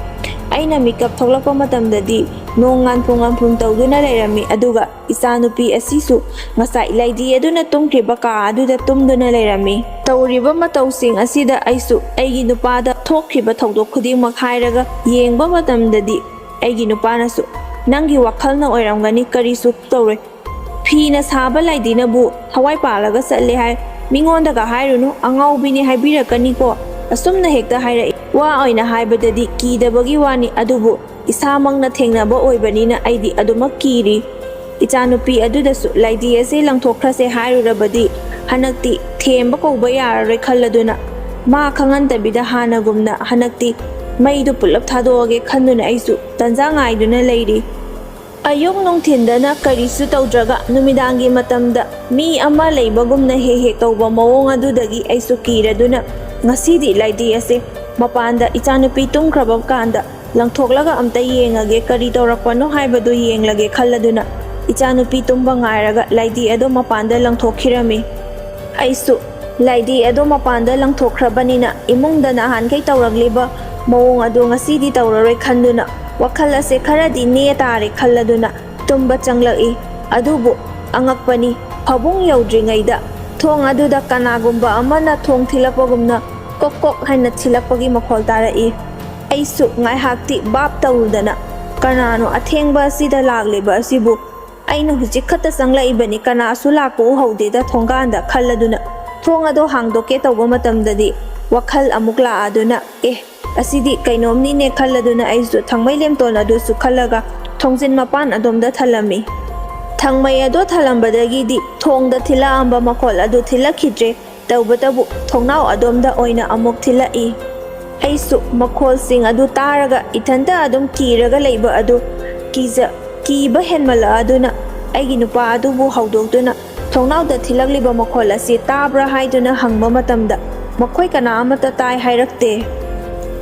ꯑꯩꯅ ꯃꯤꯀꯞ ꯊꯣꯛꯂꯛꯄ ꯃꯇꯝꯗꯗꯤ ꯅꯣꯡ ꯉꯥꯟꯐꯨ ꯉꯥꯟꯐꯨ ꯇꯧꯗꯨꯅ ꯂꯩꯔꯝꯃꯤ, ꯑꯗꯨꯒ ꯏꯆꯥꯅꯨꯄꯤ ꯑꯁꯤꯁꯨ ꯉꯁꯥꯏ ꯂꯩꯗꯤ ꯑꯗꯨꯅ ꯇꯨꯝꯈ꯭ꯔꯤꯕ ꯀꯥ ꯑꯗꯨꯗ ꯇꯨꯝꯗꯨꯅ ꯂꯩꯔꯝꯃꯤ꯫ ꯇꯧꯔꯤꯕ ꯃꯇꯧꯁꯤꯡ ꯑꯁꯤꯗ ꯑꯩꯁꯨ ꯑꯩꯒꯤ ꯅꯨꯄꯥꯗ ꯊꯣꯛꯈꯤꯕ ꯊꯧꯗꯣꯛ ꯈꯨꯗꯤꯡꯃꯛ ꯍꯥꯏꯔꯒ ꯌꯦꯡꯕ ꯃꯇꯝꯗꯗꯤ ꯑꯩꯒꯤ ꯅꯨꯄꯥꯅꯁꯨ, "ꯅꯪꯒꯤ ꯋꯥꯈꯜꯅ ꯑꯣꯏꯔꯝꯒꯅꯤ, ꯀꯔꯤꯁꯨ ꯇꯧꯔꯣꯏ꯫ ꯐꯤꯅ ꯁꯥꯕ ꯂꯩꯗꯤꯅꯕꯨ ꯊꯋꯥꯏ ꯄꯥꯜꯂꯒ ꯆꯠꯂꯦ ꯍꯥꯏ, ꯃꯤꯉꯣꯟꯗꯒ ꯍꯥꯏꯔꯨꯅꯨ, ꯑꯉꯥꯎꯕꯤꯅꯦ ꯍꯥꯏꯕꯤꯔꯛꯀꯅꯤꯀꯣ", ꯑꯁꯨꯝꯅ ꯍꯦꯛꯇ ꯍꯥꯏꯔꯛꯏ꯫ ꯋꯥ ꯑꯣꯏꯅ ꯍꯥꯏꯕꯗꯗꯤ ꯀꯤꯗꯕꯒꯤ ꯋꯥꯅꯤ, ꯑꯗꯨꯕꯨ ꯏꯁꯥꯃꯛꯅ ꯊꯦꯡꯅꯕ ꯑꯣꯏꯕꯅꯤꯅ ꯑꯩꯗꯤ ꯑꯗꯨꯃꯛ ꯀꯤꯔꯤ꯫ ꯏꯆꯥꯅꯨꯄꯤ ꯑꯗꯨꯗꯁꯨ ꯂꯩꯗꯤ ꯑꯁꯤ ꯂꯪꯊꯣꯛꯈ꯭ꯔꯁꯦ ꯍꯥꯏꯔꯨꯔꯕꯗꯤ ꯍꯟꯗꯛꯇꯤ ꯊꯦꯝꯕ ꯀꯧꯕ ꯌꯥꯔꯔꯣꯏ ꯈꯜꯂꯗꯨꯅ, ꯃꯥ ꯈꯪꯍꯟꯗꯕꯤꯗ ꯍꯥꯟꯅꯒꯨꯝꯅ ꯍꯟꯗꯛꯇꯤ ꯃꯩꯗꯨ ꯄꯨꯂꯞ ꯊꯥꯗꯣꯛꯑꯒꯦ ꯈꯟꯗꯨꯅ ꯑꯩꯁꯨ ꯇꯟꯖꯥ ꯉꯥꯏꯗꯨꯅ ꯂꯩꯔꯤ꯫ ꯑꯌꯨꯛ ꯅꯨꯡꯊꯤꯟꯗꯅ ꯀꯔꯤꯁꯨ ꯇꯧꯗ꯭ꯔꯒ ꯅꯨꯃꯤꯗꯥꯡꯒꯤ ꯃꯇꯝꯗ ꯃꯤ ꯑꯃ ꯂꯩꯕꯒꯨꯝꯅ ꯍꯦꯛ ꯍꯦꯛ ꯇꯧꯕ ꯃꯑꯣꯡ ꯑꯗꯨꯗꯒꯤ ꯑꯩꯁꯨ ꯀꯤꯔꯗꯨꯅ, ꯉꯁꯤꯗꯤ ꯂꯩꯗꯤ ꯑꯁꯦ ꯃꯄꯥꯟꯗ ꯏꯆꯥꯅꯨꯄꯤ ꯇꯨꯝꯈ꯭ꯔꯕ ꯀꯥꯟꯗ ꯂꯪꯊꯣꯛꯂꯒ ꯑꯝꯇ ꯌꯦꯡꯉꯒꯦ, ꯀꯔꯤ ꯇꯧꯔꯛꯄꯅꯣ ꯍꯥꯏꯕꯗꯨ ꯌꯦꯡꯂꯒꯦ ꯈꯜꯂꯗꯨꯅ ꯏꯆꯥꯅꯨꯄꯤ ꯇꯨꯝꯕ ꯉꯥꯏꯔꯒ ꯂꯩꯗꯤ ꯑꯗꯨ ꯃꯄꯥꯟꯗ ꯂꯪꯊꯣꯛꯈꯤꯔꯝꯃꯤ꯫ ꯑꯩꯁꯨ ꯂꯩꯗꯤ ꯑꯗꯨ ꯃꯄꯥꯟꯗ ꯂꯪꯊꯣꯛꯈ꯭ꯔꯕꯅꯤꯅ ꯏꯃꯨꯡꯗ ꯅꯍꯥꯟꯈꯩ ꯇꯧꯔꯛꯂꯤꯕ ꯃꯑꯣꯡ ꯑꯗꯨ ꯉꯁꯤꯗꯤ ꯇꯧꯔꯔꯣꯏ ꯈꯟꯗꯨꯅ ꯋꯥꯈꯜ ꯑꯁꯦ ꯈꯔꯗꯤ ꯅꯦ ꯇꯥꯔꯦ ꯈꯜꯂꯗꯨꯅ ꯇꯨꯝꯕ ꯆꯪꯂꯛꯏ꯫ ꯑꯗꯨꯕꯨ ꯑꯉꯛꯄꯅꯤ, ꯐꯃꯨꯡ ꯌꯧꯗ꯭ꯔꯤꯉꯩꯗ ꯊꯣꯡ ꯑꯗꯨꯗ ꯀꯅꯥꯒꯨꯝꯕ ꯑꯃꯅ ꯊꯣꯡ ꯊꯤꯜꯂꯛꯄꯒꯨꯝꯅ ꯀꯣꯛ ꯀꯣꯛ ꯍꯥꯏꯅ ꯊꯤꯜꯂꯛꯄꯒꯤ ꯃꯈꯣꯜ ꯇꯥꯔꯛꯏ꯫ ꯑꯩꯁꯨ ꯉꯥꯏꯍꯥꯛꯇꯤ ꯚꯥꯞ ꯇꯧꯔꯨꯗꯅ, "ꯀꯅꯥꯅꯣ ꯑꯊꯦꯡꯕ ꯑꯁꯤꯗ ꯂꯥꯛꯂꯤꯕ ꯑꯁꯤꯕꯨ? ꯑꯩꯅ ꯍꯧꯖꯤꯛ ꯈꯛꯇ ꯆꯪꯂꯛꯏꯕꯅꯤ, ꯀꯅꯥꯁꯨ ꯂꯥꯛꯄ ꯎꯍꯧꯗꯦꯗ ꯊꯣꯡꯒꯥꯟꯗ" ꯈꯜꯂꯗꯨꯅ ꯊꯣꯡ ꯑꯗꯣ ꯍꯥꯡꯗꯣꯛꯀꯦ ꯇꯧꯕ ꯃꯇꯝꯗꯗꯤ ꯋꯥꯈꯜ ꯑꯃꯨꯛ ꯂꯥꯛꯑꯗꯨꯅ, "ꯑꯦ, ꯑꯁꯤꯗꯤ ꯀꯩꯅꯣꯝꯅꯤꯅꯦ" ꯈꯜꯂꯗꯨꯅ ꯑꯩꯁꯨ ꯊꯥꯡꯃꯩ ꯂꯦꯝꯇꯣꯟ ꯑꯗꯨꯁꯨ ꯈꯜꯂꯒ ꯊꯣꯡꯖꯤꯟ ꯃꯄꯥꯟ ꯑꯗꯣꯝꯗ ꯊꯜꯂꯝꯃꯤ꯫ ꯊꯥꯡꯃꯩ ꯑꯗꯣ ꯊꯜꯂꯝꯕꯗꯒꯤꯗꯤ ꯊꯣꯡꯗ ꯊꯤꯜꯂꯛꯑꯝꯕ ꯃꯈꯣꯜ ꯑꯗꯨ ꯊꯤꯜꯂꯛꯈꯤꯗ꯭ꯔꯦ꯫ ꯇꯧꯕꯇꯕꯨ ꯊꯣꯡꯅꯥꯎ ꯑꯗꯣꯝꯗ ꯑꯣꯏꯅ ꯑꯃꯨꯛ ꯊꯤꯜꯂꯛꯏ꯫ ꯑꯩꯁꯨ ꯃꯈꯣꯜꯁꯤꯡ ꯑꯗꯨ ꯇꯥꯔꯒ ꯏꯊꯟꯇ ꯑꯗꯨꯝ ꯀꯤꯔꯒ ꯂꯩꯕ ꯑꯗꯨ ꯀꯤꯖ-, ꯀꯤꯕ ꯍꯦꯟꯃꯜꯂꯛꯑꯗꯨꯅ ꯑꯩꯒꯤ ꯅꯨꯄꯥ ꯑꯗꯨꯕꯨ ꯍꯧꯗꯣꯛꯇꯨꯅ ꯊꯣꯡꯅꯥꯎꯗ ꯊꯤꯜꯂꯛꯂꯤꯕ ꯃꯈꯣꯜ ꯑꯁꯤ ꯇꯥꯕ꯭ꯔꯥ ꯍꯥꯏꯗꯨꯅ ꯍꯪꯕ ꯃꯇꯝꯗ ꯃꯈꯣꯏ ꯀꯅꯥ ꯑꯃꯠꯇ ꯇꯥꯏ ꯍꯥꯏꯔꯛꯇꯦ꯫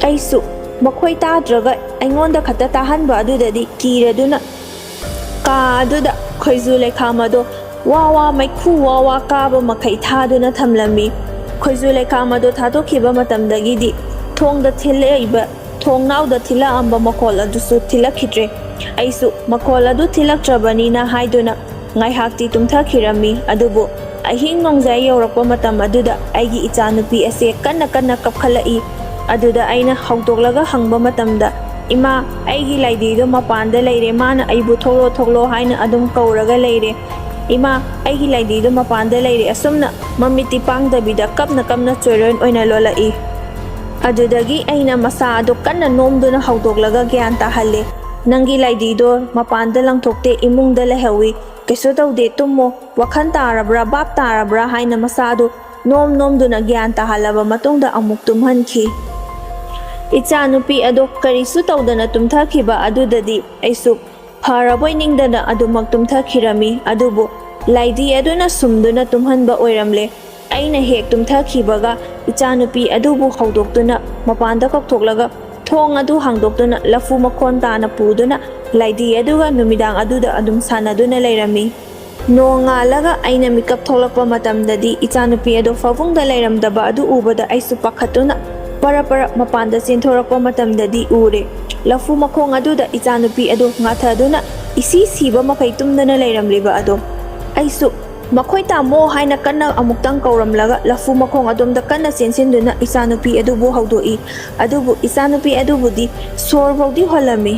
ꯑꯩꯁꯨ ꯃꯈꯣꯏ ꯇꯥꯗ꯭ꯔꯒ ꯑꯩꯉꯣꯟꯗ ꯈꯛꯇ ꯇꯥꯍꯟꯕ ꯑꯗꯨꯗꯗꯤ ꯀꯤꯔꯗꯨꯅ ꯀꯥ ꯑꯗꯨꯗ ꯈꯣꯏꯖꯨ ꯂꯩꯈꯥꯝ ꯑꯗꯣ ꯋꯥ ꯋꯥ ꯃꯩꯈꯨ ꯋꯥ ꯋꯥ ꯀꯥꯕ ꯃꯈꯩ ꯊꯥꯗꯨꯅ ꯊꯝꯂꯝꯃꯤ꯫ ꯈꯣꯏꯖꯨ ꯂꯩꯈꯥꯝ ꯑꯗꯨ ꯊꯥꯗꯣꯛꯈꯤꯕ ꯃꯇꯝꯗꯒꯤꯗꯤ ꯊꯣꯡꯗ ꯊꯤꯜꯂꯛꯏꯕ, ꯊꯣꯡꯅꯥꯎꯗ ꯊꯤꯜꯂꯛꯑꯝꯕ ꯃꯈꯣꯜ ꯑꯗꯨꯁꯨ ꯊꯤꯜꯂꯛꯈꯤꯗ꯭ꯔꯦ꯫ ꯑꯩꯁꯨ ꯃꯈꯣꯜ ꯑꯗꯨ ꯊꯤꯜꯂꯛꯇ꯭ꯔꯕꯅꯤꯅ ꯍꯥꯏꯗꯨꯅ ꯉꯥꯏꯍꯥꯛꯇꯤ ꯇꯨꯝꯊꯈꯤꯔꯝꯃꯤ꯫ ꯑꯗꯨꯕꯨ ꯑꯍꯤꯡ ꯅꯣꯡꯖꯥꯏ ꯌꯧꯔꯛꯄ ꯃꯇꯝ ꯑꯗꯨꯗ ꯑꯩꯒꯤ ꯏꯆꯥꯅꯨꯄꯤ ꯑꯁꯦ ꯀꯟꯅ ꯀꯟꯅ ꯀꯞꯈꯠꯂꯛꯏ꯫ ꯑꯗꯨꯗ ꯑꯩꯅ ꯍꯧꯗꯣꯛꯂꯒ ꯍꯪꯕ ꯃꯇꯝꯗ, "ꯏꯃꯥ, ꯑꯩꯒꯤ ꯂꯥꯏꯗꯤꯗꯣ ꯃꯄꯥꯟꯗ ꯂꯩꯔꯦ, ꯃꯥꯅ ꯑꯩꯕꯨ ꯊꯣꯛꯂꯣ ꯊꯣꯛꯂꯣ ꯍꯥꯏꯅ ꯑꯗꯨꯝ ꯀꯧꯔꯒ ꯂꯩꯔꯦ꯫ ꯏꯃꯥ, ꯑꯩꯒꯤ ꯂꯥꯏꯗꯤꯗꯣ ꯃꯄꯥꯟꯗ ꯂꯩꯔꯦ"꯫ ꯑꯁꯨꯝꯅ ꯃꯃꯤꯠꯇꯤ ꯄꯥꯡꯗꯕꯤꯗ ꯀꯞꯅ ꯀꯞꯅ ꯆꯣꯏꯔꯣꯟ ꯑꯣꯏꯅ ꯂꯣꯜꯂꯛꯏ꯫ ꯑꯗꯨꯗꯒꯤ ꯑꯩꯅ ꯃꯁꯥ ꯑꯗꯨ ꯀꯟꯅ ꯅꯣꯝꯗꯨꯅ ꯍꯧꯗꯣꯛꯂꯒ ꯒ꯭ꯌꯥꯟ ꯇꯥꯍꯜꯂꯦ꯫ "ꯅꯪꯒꯤ ꯂꯥꯏꯗꯤꯗꯣ ꯃꯄꯥꯟꯗ ꯂꯪꯊꯣꯛꯇꯦ, ꯏꯃꯨꯡꯗ ꯂꯩꯍꯧꯋꯤ꯫ ꯀꯩꯁꯨ ꯇꯧꯗꯦ, ꯇꯨꯝꯃꯣ꯫ ꯋꯥꯈꯜ ꯇꯥꯔꯕ꯭ꯔꯥ, ꯚꯥꯞ ꯇꯥꯔꯕ꯭ꯔꯥ?" ꯍꯥꯏꯅ ꯃꯁꯥꯗꯨ ꯅꯣꯝ ꯅꯣꯝꯗꯨꯅ ꯒ꯭ꯌꯥꯟ ꯇꯥꯍꯜꯂꯕ ꯃꯇꯨꯡꯗ ꯑꯃꯨꯛ ꯇꯨꯝꯍꯟꯈꯤ꯫ ꯏꯆꯥꯅꯨꯄꯤ ꯑꯗꯣ ꯀꯔꯤꯁꯨ ꯇꯧꯗꯅ ꯇꯨꯝꯊꯈꯤꯕ ꯑꯗꯨꯗꯗꯤ ꯑꯩꯁꯨ ꯐꯔꯕꯣꯏ ꯅꯤꯡꯗꯅ ꯑꯗꯨꯃꯛ ꯇꯨꯝꯊꯈꯤꯔꯝꯃꯤ꯫ ꯑꯗꯨꯕꯨ ꯂꯥꯏꯗꯤ ꯑꯗꯨꯅ ꯁꯨꯝꯗꯨꯅ ꯇꯨꯝꯍꯟꯕ ꯑꯣꯏꯔꯝꯂꯦ꯫ ꯑꯩꯅ ꯍꯦꯛ ꯇꯨꯝꯊꯈꯤꯕꯒ ꯏꯆꯥꯅꯨꯄꯤ ꯑꯗꯨꯕꯨ ꯍꯧꯗꯣꯛꯇꯨꯅ ꯃꯄꯥꯟꯗ ꯀꯧꯊꯣꯛꯂꯒ ꯊꯣꯡ ꯑꯗꯨ ꯍꯥꯡꯗꯣꯛꯇꯨꯅ ꯂꯐꯨ ꯃꯈꯣꯟ ꯇꯥꯅ ꯄꯨꯗꯨꯅ ꯂꯥꯏꯗꯤ ꯑꯗꯨꯒ ꯅꯨꯃꯤꯗꯥꯡ ꯑꯗꯨꯗ ꯑꯗꯨꯝ ꯁꯥꯟꯅꯗꯨꯅ ꯂꯩꯔꯝꯃꯤ꯫ ꯅꯣꯡꯉꯥꯜꯂꯒ ꯑꯩꯅ ꯃꯤꯀꯞ ꯊꯣꯛꯂꯛꯄ ꯃꯇꯝꯗꯗꯤ ꯏꯆꯥꯅꯨꯄꯤ ꯑꯗꯣ ꯐꯃꯨꯡꯗ ꯂꯩꯔꯝꯗꯕ ꯑꯗꯨ ꯎꯕꯗ ꯑꯩꯁꯨ ꯄꯥꯈꯠꯇꯨꯅ ꯄꯔꯞ ꯄꯔꯞ ꯃꯄꯥꯟꯗ ꯆꯦꯟꯊꯣꯔꯛꯄ ꯃꯇꯝꯗꯗꯤ ꯎꯔꯦ꯫ ꯂꯐꯨ ꯃꯈꯣꯡ ꯑꯗꯨꯗ ꯏꯆꯥꯅꯨꯄꯤ ꯑꯗꯣ ꯉꯥꯊꯗꯨꯅ ꯏꯁꯤ ꯁꯤꯕ ꯃꯈꯩ ꯇꯨꯝꯗꯅ ꯂꯩꯔꯝꯂꯤꯕ ꯑꯗꯣ꯫ ꯑꯩꯁꯨ "ꯃꯈꯣꯏ ꯇꯥꯃꯣ" ꯍꯥꯏꯅ ꯀꯟꯅ ꯑꯃꯨꯛꯇꯪ ꯀꯧꯔꯝꯂꯒ ꯂꯐꯨ ꯃꯈꯣꯡ ꯑꯗꯣꯝꯗ ꯀꯟꯅ ꯆꯦꯟꯁꯤꯟꯗꯨꯅ ꯏꯆꯥꯅꯨꯄꯤ ꯑꯗꯨꯕꯨ ꯍꯧꯗꯣꯛꯏ꯫ ꯑꯗꯨꯕꯨ ꯏꯆꯥꯅꯨꯄꯤ ꯑꯗꯨꯕꯨꯗꯤ ꯁꯣꯔ ꯐꯥꯎꯗꯤ ꯍꯣꯜꯂꯝꯃꯤ꯫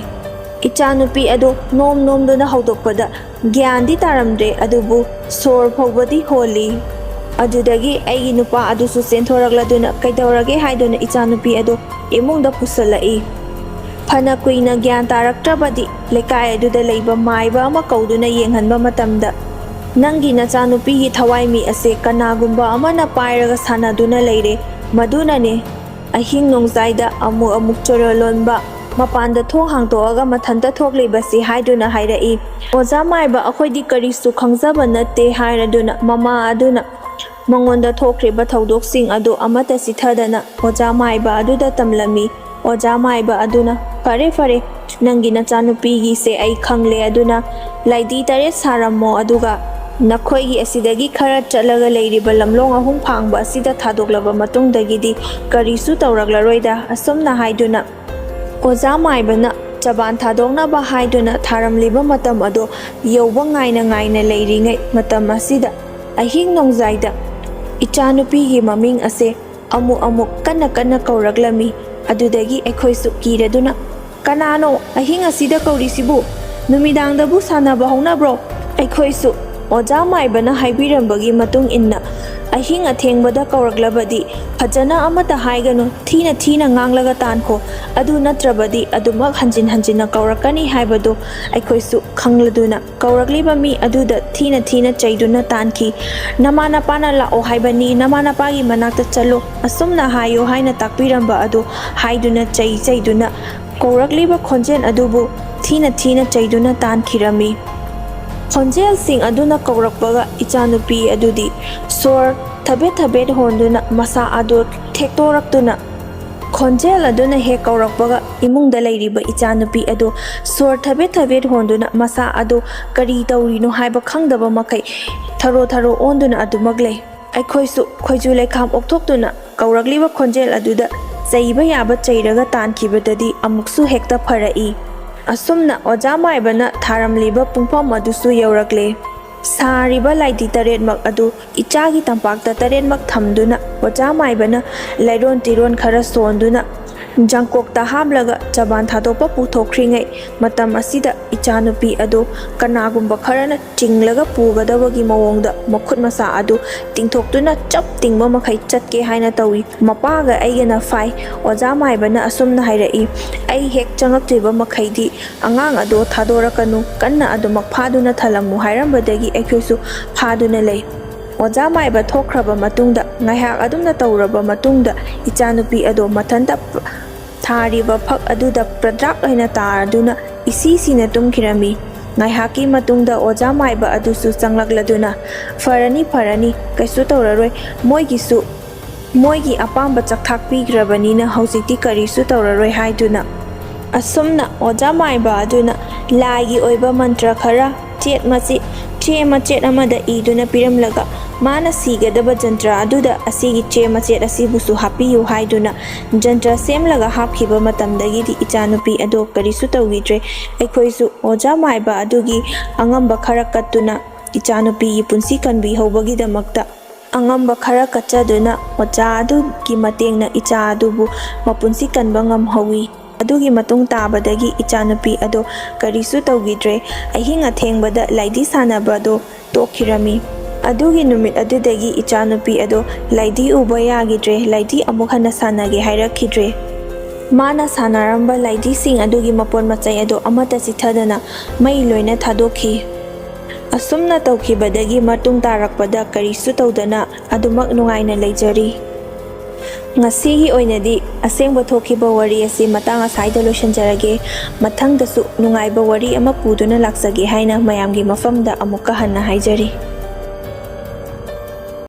ꯏꯆꯥꯅꯨꯄꯤ ꯑꯗꯣ ꯅꯣꯝ ꯅꯣꯝꯗꯨꯅ ꯍꯧꯗꯣꯛꯄꯗ ꯒ꯭ꯌꯥꯟꯗꯤ ꯇꯥꯔꯝꯗ꯭ꯔꯦ, ꯑꯗꯨꯕꯨ ꯁꯣꯔ ꯐꯥꯎꯕꯗꯤ ꯍꯣꯜꯂꯤ꯫ ꯑꯗꯨꯗꯒꯤ ꯑꯩꯒꯤ ꯅꯨꯄꯥ ꯑꯗꯨꯁꯨ ꯆꯦꯟꯊꯣꯔꯛꯂꯗꯨꯅ ꯀꯩꯗꯧꯔꯒꯦ ꯍꯥꯏꯗꯨꯅ ꯏꯆꯥꯅꯨꯄꯤ ꯑꯗꯨ ꯏꯃꯨꯡꯗ ꯄꯨꯁꯜꯂꯛꯏ꯫ ꯐꯅ ꯀꯨꯏꯅ ꯒ꯭ꯌꯥꯟ ꯇꯥꯔꯛꯇ꯭ꯔꯕꯗꯤ ꯂꯩꯀꯥꯏ ꯑꯗꯨꯗ ꯂꯩꯕ ꯃꯥꯏꯕ ꯑꯃ ꯀꯧꯗꯨꯅ ꯌꯦꯡꯍꯟꯕ ꯃꯇꯝꯗ, "ꯅꯪꯒꯤ ꯅꯆꯥꯅꯨꯄꯤꯒꯤ ꯊꯋꯥꯏ ꯃꯤ ꯑꯁꯦ ꯀꯅꯥꯒꯨꯝꯕ ꯑꯃꯅ ꯄꯥꯏꯔꯒ ꯁꯥꯟꯅꯗꯨꯅ ꯂꯩꯔꯦ꯫ ꯃꯗꯨꯅꯅꯦ ꯑꯍꯤꯡ ꯅꯣꯡꯖꯥꯏꯗ ꯑꯃꯨꯛ ꯑꯃꯨꯛ ꯆꯣꯔꯣ ꯂꯣꯟꯕ, ꯃꯄꯥꯟꯗ ꯊꯣꯡ ꯍꯥꯡꯗꯣꯛꯑꯒ ꯃꯊꯟꯇ ꯊꯣꯛꯂꯤꯕꯁꯤ" ꯍꯥꯏꯗꯨꯅ ꯍꯥꯏꯔꯛꯏ꯫ "ꯑꯣꯖꯥ ꯃꯥꯏꯕ, ꯑꯩꯈꯣꯏꯗꯤ ꯀꯔꯤꯁꯨ ꯈꯪꯖꯕ ꯅꯠꯇꯦ" ꯍꯥꯏꯔꯗꯨꯅ ꯃꯃꯥ ꯑꯗꯨꯅ ꯃꯉꯣꯟꯗ ꯊꯣꯛꯈ꯭ꯔꯤꯕ ꯊꯧꯗꯣꯛꯁꯤꯡ ꯑꯗꯨ ꯑꯃꯠꯇ ꯆꯤꯊꯗꯅ ꯑꯣꯖꯥ ꯃꯥꯏꯕ ꯑꯗꯨꯗ ꯇꯝꯂꯝꯃꯤ꯫ ꯑꯣꯖꯥ ꯃꯥꯏꯕ ꯑꯗꯨꯅ, "ꯐꯔꯦ, ꯐꯔꯦ, ꯅꯪꯒꯤ ꯅꯆꯥꯅꯨꯄꯤꯒꯤꯁꯦ ꯑꯩ ꯈꯪꯂꯦ, ꯑꯗꯨꯅ ꯂꯥꯏꯗꯤ ꯇꯔꯦꯠ ꯁꯥꯔꯝꯃꯣ, ꯑꯗꯨꯒ "ꯅꯈꯣꯏꯒꯤ ꯑꯁꯤꯗꯒꯤ ꯈꯔ ꯆꯠꯂꯒ ꯂꯩꯔꯤꯕ ꯂꯝꯂꯣꯡ ꯑꯍꯨꯝ ꯐꯥꯡꯕ ꯑꯁꯤꯗ ꯊꯥꯗꯣꯛꯂꯕ ꯃꯇꯨꯡꯗꯒꯤꯗꯤ ꯀꯔꯤꯁꯨ ꯇꯧꯔꯛꯂꯔꯣꯏꯗ", ꯑꯁꯨꯝꯅ ꯍꯥꯏꯗꯨꯅ ꯑꯣꯖꯥ ꯃꯥꯏꯕꯅ ꯆꯕꯥꯟ ꯊꯥꯗꯣꯛꯅꯕ ꯍꯥꯏꯗꯨꯅ ꯊꯥꯔꯝꯂꯤꯕ ꯃꯇꯝ ꯑꯗꯣ ꯌꯧꯕ ꯉꯥꯏꯅ ꯉꯥꯏꯅ ꯂꯩꯔꯤꯉꯩ ꯃꯇꯝ ꯑꯁꯤꯗ ꯑꯍꯤꯡ ꯅꯣꯡꯖꯥꯏꯗ ꯏꯆꯥꯅꯨꯄꯤꯒꯤ ꯃꯃꯤꯡ ꯑꯁꯦ ꯑꯃꯨꯛ ꯑꯃꯨꯛ ꯀꯟꯅ ꯀꯟꯅ ꯀꯧꯔꯛꯂꯝꯃꯤ꯫ ꯑꯗꯨꯗꯒꯤ ꯑꯩꯈꯣꯏꯁꯨ ꯀꯤꯔꯗꯨꯅ, "ꯀꯅꯥꯅꯣ ꯑꯍꯤꯡ ꯑꯁꯤꯗ ꯀꯧꯔꯤꯁꯤꯕꯨ? ꯅꯨꯃꯤꯗꯥꯡꯗꯕꯨ ꯁꯥꯟꯅꯕ ꯍꯧꯅꯕ꯭ꯔꯣ?" ꯑꯩꯈꯣꯏꯁꯨ ꯑꯣꯖꯥ ꯃꯥꯏꯕꯅ ꯍꯥꯏꯕꯤꯔꯝꯕꯒꯤ ꯃꯇꯨꯡ ꯏꯟꯅ, "ꯑꯍꯤꯡ ꯑꯊꯦꯡꯕꯗ ꯀꯧꯔꯛꯂꯕꯗꯤ ꯐꯖꯅ ꯑꯃꯠꯇ ꯍꯥꯏꯒꯅꯨ, ꯊꯤꯅ ꯊꯤꯅ ꯉꯥꯡꯂꯒ ꯇꯥꯟꯈꯣ, ꯑꯗꯨ ꯅꯠꯇ꯭ꯔꯕꯗꯤ ꯑꯗꯨꯃꯛ ꯍꯟꯖꯤꯟ ꯍꯟꯖꯤꯟꯅ ꯀꯧꯔꯛꯀꯅꯤ" ꯍꯥꯏꯕꯗꯨ ꯑꯩꯈꯣꯏꯁꯨ ꯈꯪꯂꯗꯨꯅ ꯀꯧꯔꯛꯂꯤꯕ ꯃꯤ ꯑꯗꯨꯗ ꯊꯤꯅ ꯊꯤꯅ ꯆꯩꯗꯨꯅ ꯇꯥꯟꯈꯤ꯫ "ꯅꯃꯥ ꯅꯄꯥꯅ ꯂꯥꯛꯑꯣ ꯍꯥꯏꯕꯅꯤ, ꯅꯃꯥ ꯅꯄꯥꯒꯤ ꯃꯅꯥꯛꯇ ꯆꯠꯂꯣ", ꯑꯁꯨꯝꯅ ꯍꯥꯏꯌꯨ ꯍꯥꯏꯅ ꯇꯥꯛꯄꯤꯔꯝꯕ ꯑꯗꯨ ꯍꯥꯏꯗꯨꯅ ꯆꯩ ꯆꯩꯗꯨꯅ ꯀꯧꯔꯛꯂꯤꯕ ꯈꯣꯟꯖꯦꯜ ꯑꯗꯨꯕꯨ ꯊꯤꯅ ꯊꯤꯅ ꯆꯩꯗꯨꯅ ꯇꯥꯟꯈꯤꯔꯝꯃꯤ꯫ ꯈꯣꯟꯖꯦꯜꯁꯤꯡ ꯑꯗꯨꯅ ꯀꯧꯔꯛꯄꯒ ꯏꯆꯥꯅꯨꯄꯤ ꯑꯗꯨꯗꯤ ꯁꯣꯔ ꯊꯕꯦꯠ ꯊꯕꯦꯠ ꯍꯣꯟꯗꯨꯅ ꯃꯁꯥ ꯑꯗꯨ ꯊꯦꯛꯇꯣꯔꯛꯇꯨꯅ, ꯈꯣꯟꯖꯦꯜ ꯑꯗꯨꯅ ꯍꯦꯛ ꯀꯧꯔꯛꯄꯒ ꯏꯃꯨꯡꯗ ꯂꯩꯔꯤꯕ ꯏꯆꯥꯅꯨꯄꯤ ꯑꯗꯨ ꯁꯣꯔ ꯊꯕꯦꯠ ꯊꯕꯦꯠ ꯍꯣꯟꯗꯨꯅ ꯃꯁꯥ ꯑꯗꯨ ꯀꯔꯤ ꯇꯧꯔꯤꯅꯣ ꯍꯥꯏꯕ ꯈꯪꯗꯕ ꯃꯈꯩ ꯊꯔꯣ ꯊꯔꯣ ꯑꯣꯟꯗꯨꯅ ꯑꯗꯨꯃꯛ ꯂꯩ꯫ ꯑꯩꯈꯣꯏꯁꯨ ꯈꯣꯏꯖꯨ ꯂꯩꯈꯥꯝ ꯑꯣꯛꯊꯣꯛꯇꯨꯅ ꯀꯧꯔꯛꯂꯤꯕ ꯈꯣꯟꯖꯦꯜ ꯑꯗꯨꯗ ꯆꯩꯕ ꯌꯥꯕ ꯆꯩꯔꯒ ꯇꯥꯟꯈꯤꯕꯗꯗꯤ ꯑꯃꯨꯛꯁꯨ ꯍꯦꯛꯇ ꯐꯔꯛꯏ꯫ ꯑꯁꯨꯝꯅ ꯑꯣꯖꯥ ꯃꯥꯏꯕꯅ ꯊꯥꯔꯝꯂꯤꯕ ꯄꯨꯡꯐꯝ ꯑꯗꯨꯁꯨ ꯌꯧꯔꯛꯂꯦ꯫ ꯁꯥꯔꯤꯕ ꯂꯥꯏꯙꯤ ꯇꯔꯦꯠꯃꯛ ꯑꯗꯨ ꯏꯆꯥꯒꯤ ꯇꯝꯄꯥꯛꯇ ꯇꯔꯦꯠꯃꯛ ꯊꯝꯗꯨꯅ ꯑꯣꯖꯥ ꯃꯥꯏꯕꯅ ꯂꯩꯔꯣꯟ ꯇꯤꯔꯣꯟ ꯈꯔ ꯁꯣꯟꯗꯨꯅ ꯖꯪꯀꯣꯛꯇ ꯍꯥꯞꯂꯒ ꯆꯕꯥꯟ ꯊꯥꯗꯣꯛꯄ ꯄꯨꯊꯣꯛꯈ꯭ꯔꯤꯉꯩ ꯃꯇꯝ ꯑꯁꯤꯗ ꯏꯆꯥꯅꯨꯄꯤ ꯑꯗꯨ ꯀꯅꯥꯒꯨꯝꯕ ꯈꯔꯅ ꯆꯤꯡꯂꯒ ꯄꯨꯒꯗꯕꯒꯤ ꯃꯑꯣꯡꯗ ꯃꯈꯨꯠ ꯃꯁꯥ ꯑꯗꯨ ꯇꯤꯡꯊꯣꯛꯇꯨꯅ ꯆꯞ ꯇꯤꯡꯕ ꯃꯈꯩ ꯆꯠꯀꯦ ꯍꯥꯏꯅ ꯇꯧꯏ꯫ ꯃꯄꯥꯒ ꯑꯩꯒꯅ ꯐꯥꯏ꯫ ꯑꯣꯖꯥ ꯃꯥꯏꯕꯅ ꯑꯁꯨꯝꯅ ꯍꯥꯏꯔꯛꯏ, "ꯑꯩ ꯍꯦꯛ ꯆꯪꯉꯛꯇ꯭ꯔꯤꯕ ꯃꯈꯩꯗꯤ ꯑꯉꯥꯡ ꯑꯗꯣ ꯊꯥꯗꯣꯔꯛꯀꯅꯨ, ꯀꯟꯅ ꯑꯗꯨꯃꯛ ꯐꯥꯗꯨꯅ ꯊꯜꯂꯝꯃꯨ" ꯍꯥꯏꯔꯝꯕꯗꯒꯤ ꯑꯩꯈꯣꯏꯁꯨ ꯐꯥꯗꯨꯅ ꯂꯩ꯫ ꯑꯣꯖꯥ ꯃꯥꯏꯕ ꯊꯣꯛꯈ꯭ꯔꯕ ꯃꯇꯨꯡꯗ, ꯉꯥꯏꯍꯥꯛ ꯑꯗꯨꯝꯅ ꯇꯧꯔꯕ ꯃꯇꯨꯡꯗ, ꯏꯆꯥꯅꯨꯄꯤ ꯑꯗꯣ ꯃꯊꯟꯇ ꯊꯥꯔꯤꯕ ꯐꯛ ꯑꯗꯨꯗ ꯄ꯭ꯔꯗ꯭ꯔꯥꯛ ꯍꯥꯏꯅ ꯇꯥꯔꯗꯨꯅ ꯏꯁꯤ ꯁꯤꯅ ꯇꯨꯝꯈꯤꯔꯝꯃꯤ꯫ ꯉꯥꯏꯍꯥꯛꯀꯤ ꯃꯇꯨꯡꯗ ꯑꯣꯖꯥ ꯃꯥꯏꯕ ꯑꯗꯨꯁꯨ ꯆꯪꯂꯛꯂꯗꯨꯅ, "ꯐꯔꯅꯤ, ꯐꯔꯅꯤ, ꯀꯩꯁꯨ ꯇꯧꯔꯔꯣꯏ, ꯃꯣꯏꯒꯤꯁꯨ ꯃꯣꯏꯒꯤ ꯑꯄꯥꯝꯕ ꯆꯥꯛꯊꯥꯛ ꯄꯤꯈ꯭ꯔꯕꯅꯤꯅ ꯍꯧꯖꯤꯛꯇꯤ ꯀꯔꯤꯁꯨ ꯇꯧꯔꯔꯣꯏ" ꯍꯥꯏꯗꯨꯅ, ꯑꯁꯨꯝꯅ ꯑꯣꯖꯥ ꯃꯥꯏꯕ ꯑꯗꯨꯅ ꯂꯥꯏꯒꯤ ꯑꯣꯏꯕ ꯃꯟꯇ꯭ꯔ ꯈꯔ, ꯆꯦꯠ ꯃꯆꯦꯠ, ꯆꯦ ꯃꯆꯦꯠ ꯑꯃꯗ ꯏꯗꯨꯅ ꯄꯤꯔꯝꯂꯒ, ꯃꯥꯅ ꯁꯤꯒꯗꯕ ꯖꯟꯇ꯭ꯔ ꯑꯗꯨꯗ ꯑꯁꯤꯒꯤ ꯆꯦ ꯃꯆꯦꯠ ꯑꯁꯤꯕꯨꯁꯨ ꯍꯥꯞꯄꯤꯌꯨ ꯍꯥꯏꯗꯨꯅ ꯖꯟꯇ꯭ꯔ ꯁꯦꯝꯂꯒ ꯍꯥꯞꯈꯤꯕ ꯃꯇꯝꯗꯒꯤꯗꯤ ꯏꯆꯥꯅꯨꯄꯤ ꯑꯗꯣ ꯀꯔꯤꯁꯨ ꯇꯧꯈꯤꯗ꯭ꯔꯦ꯫ ꯑꯩꯈꯣꯏꯁꯨ ꯑꯣꯖꯥ ꯃꯥꯏꯕ ꯑꯗꯨꯒꯤ ꯑꯉꯝꯕ ꯈꯔ ꯀꯠꯇꯨꯅ ꯏꯆꯥꯅꯨꯄꯤꯒꯤ ꯄꯨꯟꯁꯤ ꯀꯟꯕꯤꯍꯧꯕꯒꯤꯗꯃꯛꯇ ꯑꯉꯝꯕ ꯈꯔ ꯀꯠꯆꯗꯨꯅ ꯑꯣꯖꯥ ꯑꯗꯨꯒꯤ ꯃꯇꯦꯡꯅ ꯏꯆꯥ ꯑꯗꯨꯕꯨ ꯃꯄꯨꯟꯁꯤ ꯀꯟꯕ ꯉꯝꯍꯧꯋꯤ꯫ ꯑꯗꯨꯒꯤ ꯃꯇꯨꯡ ꯇꯥꯕꯗꯒꯤ ꯏꯆꯥꯅꯨꯄꯤ ꯑꯗꯣ ꯀꯔꯤꯁꯨ ꯇꯧꯈꯤꯗ꯭ꯔꯦ꯫ ꯑꯍꯤꯡ ꯑꯊꯦꯡꯕꯗ ꯂꯥꯏꯙꯤ ꯁꯥꯟꯅꯕ ꯑꯗꯣ ꯇꯣꯛꯈꯤꯔꯝꯃꯤ꯫ ꯑꯗꯨꯒꯤ ꯅꯨꯃꯤꯠ ꯑꯗꯨꯗꯒꯤ ꯏꯆꯥꯅꯨꯄꯤ ꯑꯗꯣ ꯂꯥꯏꯙꯤ ꯎꯕ ꯌꯥꯈꯤꯗ꯭ꯔꯦ꯫ ꯂꯥꯏꯙꯤ ꯑꯃꯨꯛ ꯍꯟꯅ ꯁꯥꯟꯅꯒꯦ ꯍꯥꯏꯔꯛꯈꯤꯗ꯭ꯔꯦ꯫ ꯃꯥꯅ ꯁꯥꯟꯅꯔꯝꯕ ꯂꯥꯏꯙꯤꯁꯤꯡ ꯑꯗꯨꯒꯤ ꯃꯄꯣꯠ ꯃꯆꯩ ꯑꯗꯣ ꯑꯃꯠꯇ ꯆꯤꯊꯗꯅ ꯃꯩ ꯂꯣꯏꯅ ꯊꯥꯗꯣꯛꯈꯤ꯫ ꯑꯁꯨꯝꯅ ꯇꯧꯈꯤꯕꯗꯒꯤ ꯃꯇꯨꯡ ꯇꯥꯔꯛꯄꯗ ꯀꯔꯤꯁꯨ ꯇꯧꯗꯅ ꯑꯗꯨꯃꯛ ꯅꯨꯡꯉꯥꯏꯅ ꯂꯩꯖꯔꯤ꯫ ꯉꯁꯤꯒꯤ ꯑꯣꯏꯅꯗꯤ ꯑꯁꯦꯡꯕ ꯊꯣꯛꯈꯤꯕ ꯋꯥꯔꯤ ꯑꯁꯤ ꯃꯇꯥꯡ ꯑꯁꯥꯏꯗ ꯂꯣꯏꯁꯤꯟꯖꯔꯒꯦ꯫ ꯃꯊꯪꯗꯁꯨ ꯅꯨꯡꯉꯥꯏꯕ ꯋꯥꯔꯤ ꯑꯃ ꯄꯨꯗꯨꯅ ꯂꯥꯛꯆꯒꯦ ꯍꯥꯏꯅ ꯃꯌꯥꯝꯒꯤ ꯃꯐꯝꯗ ꯑꯃꯨꯛꯀ ꯍꯟꯅ ꯍꯥꯏꯖꯔꯤ꯫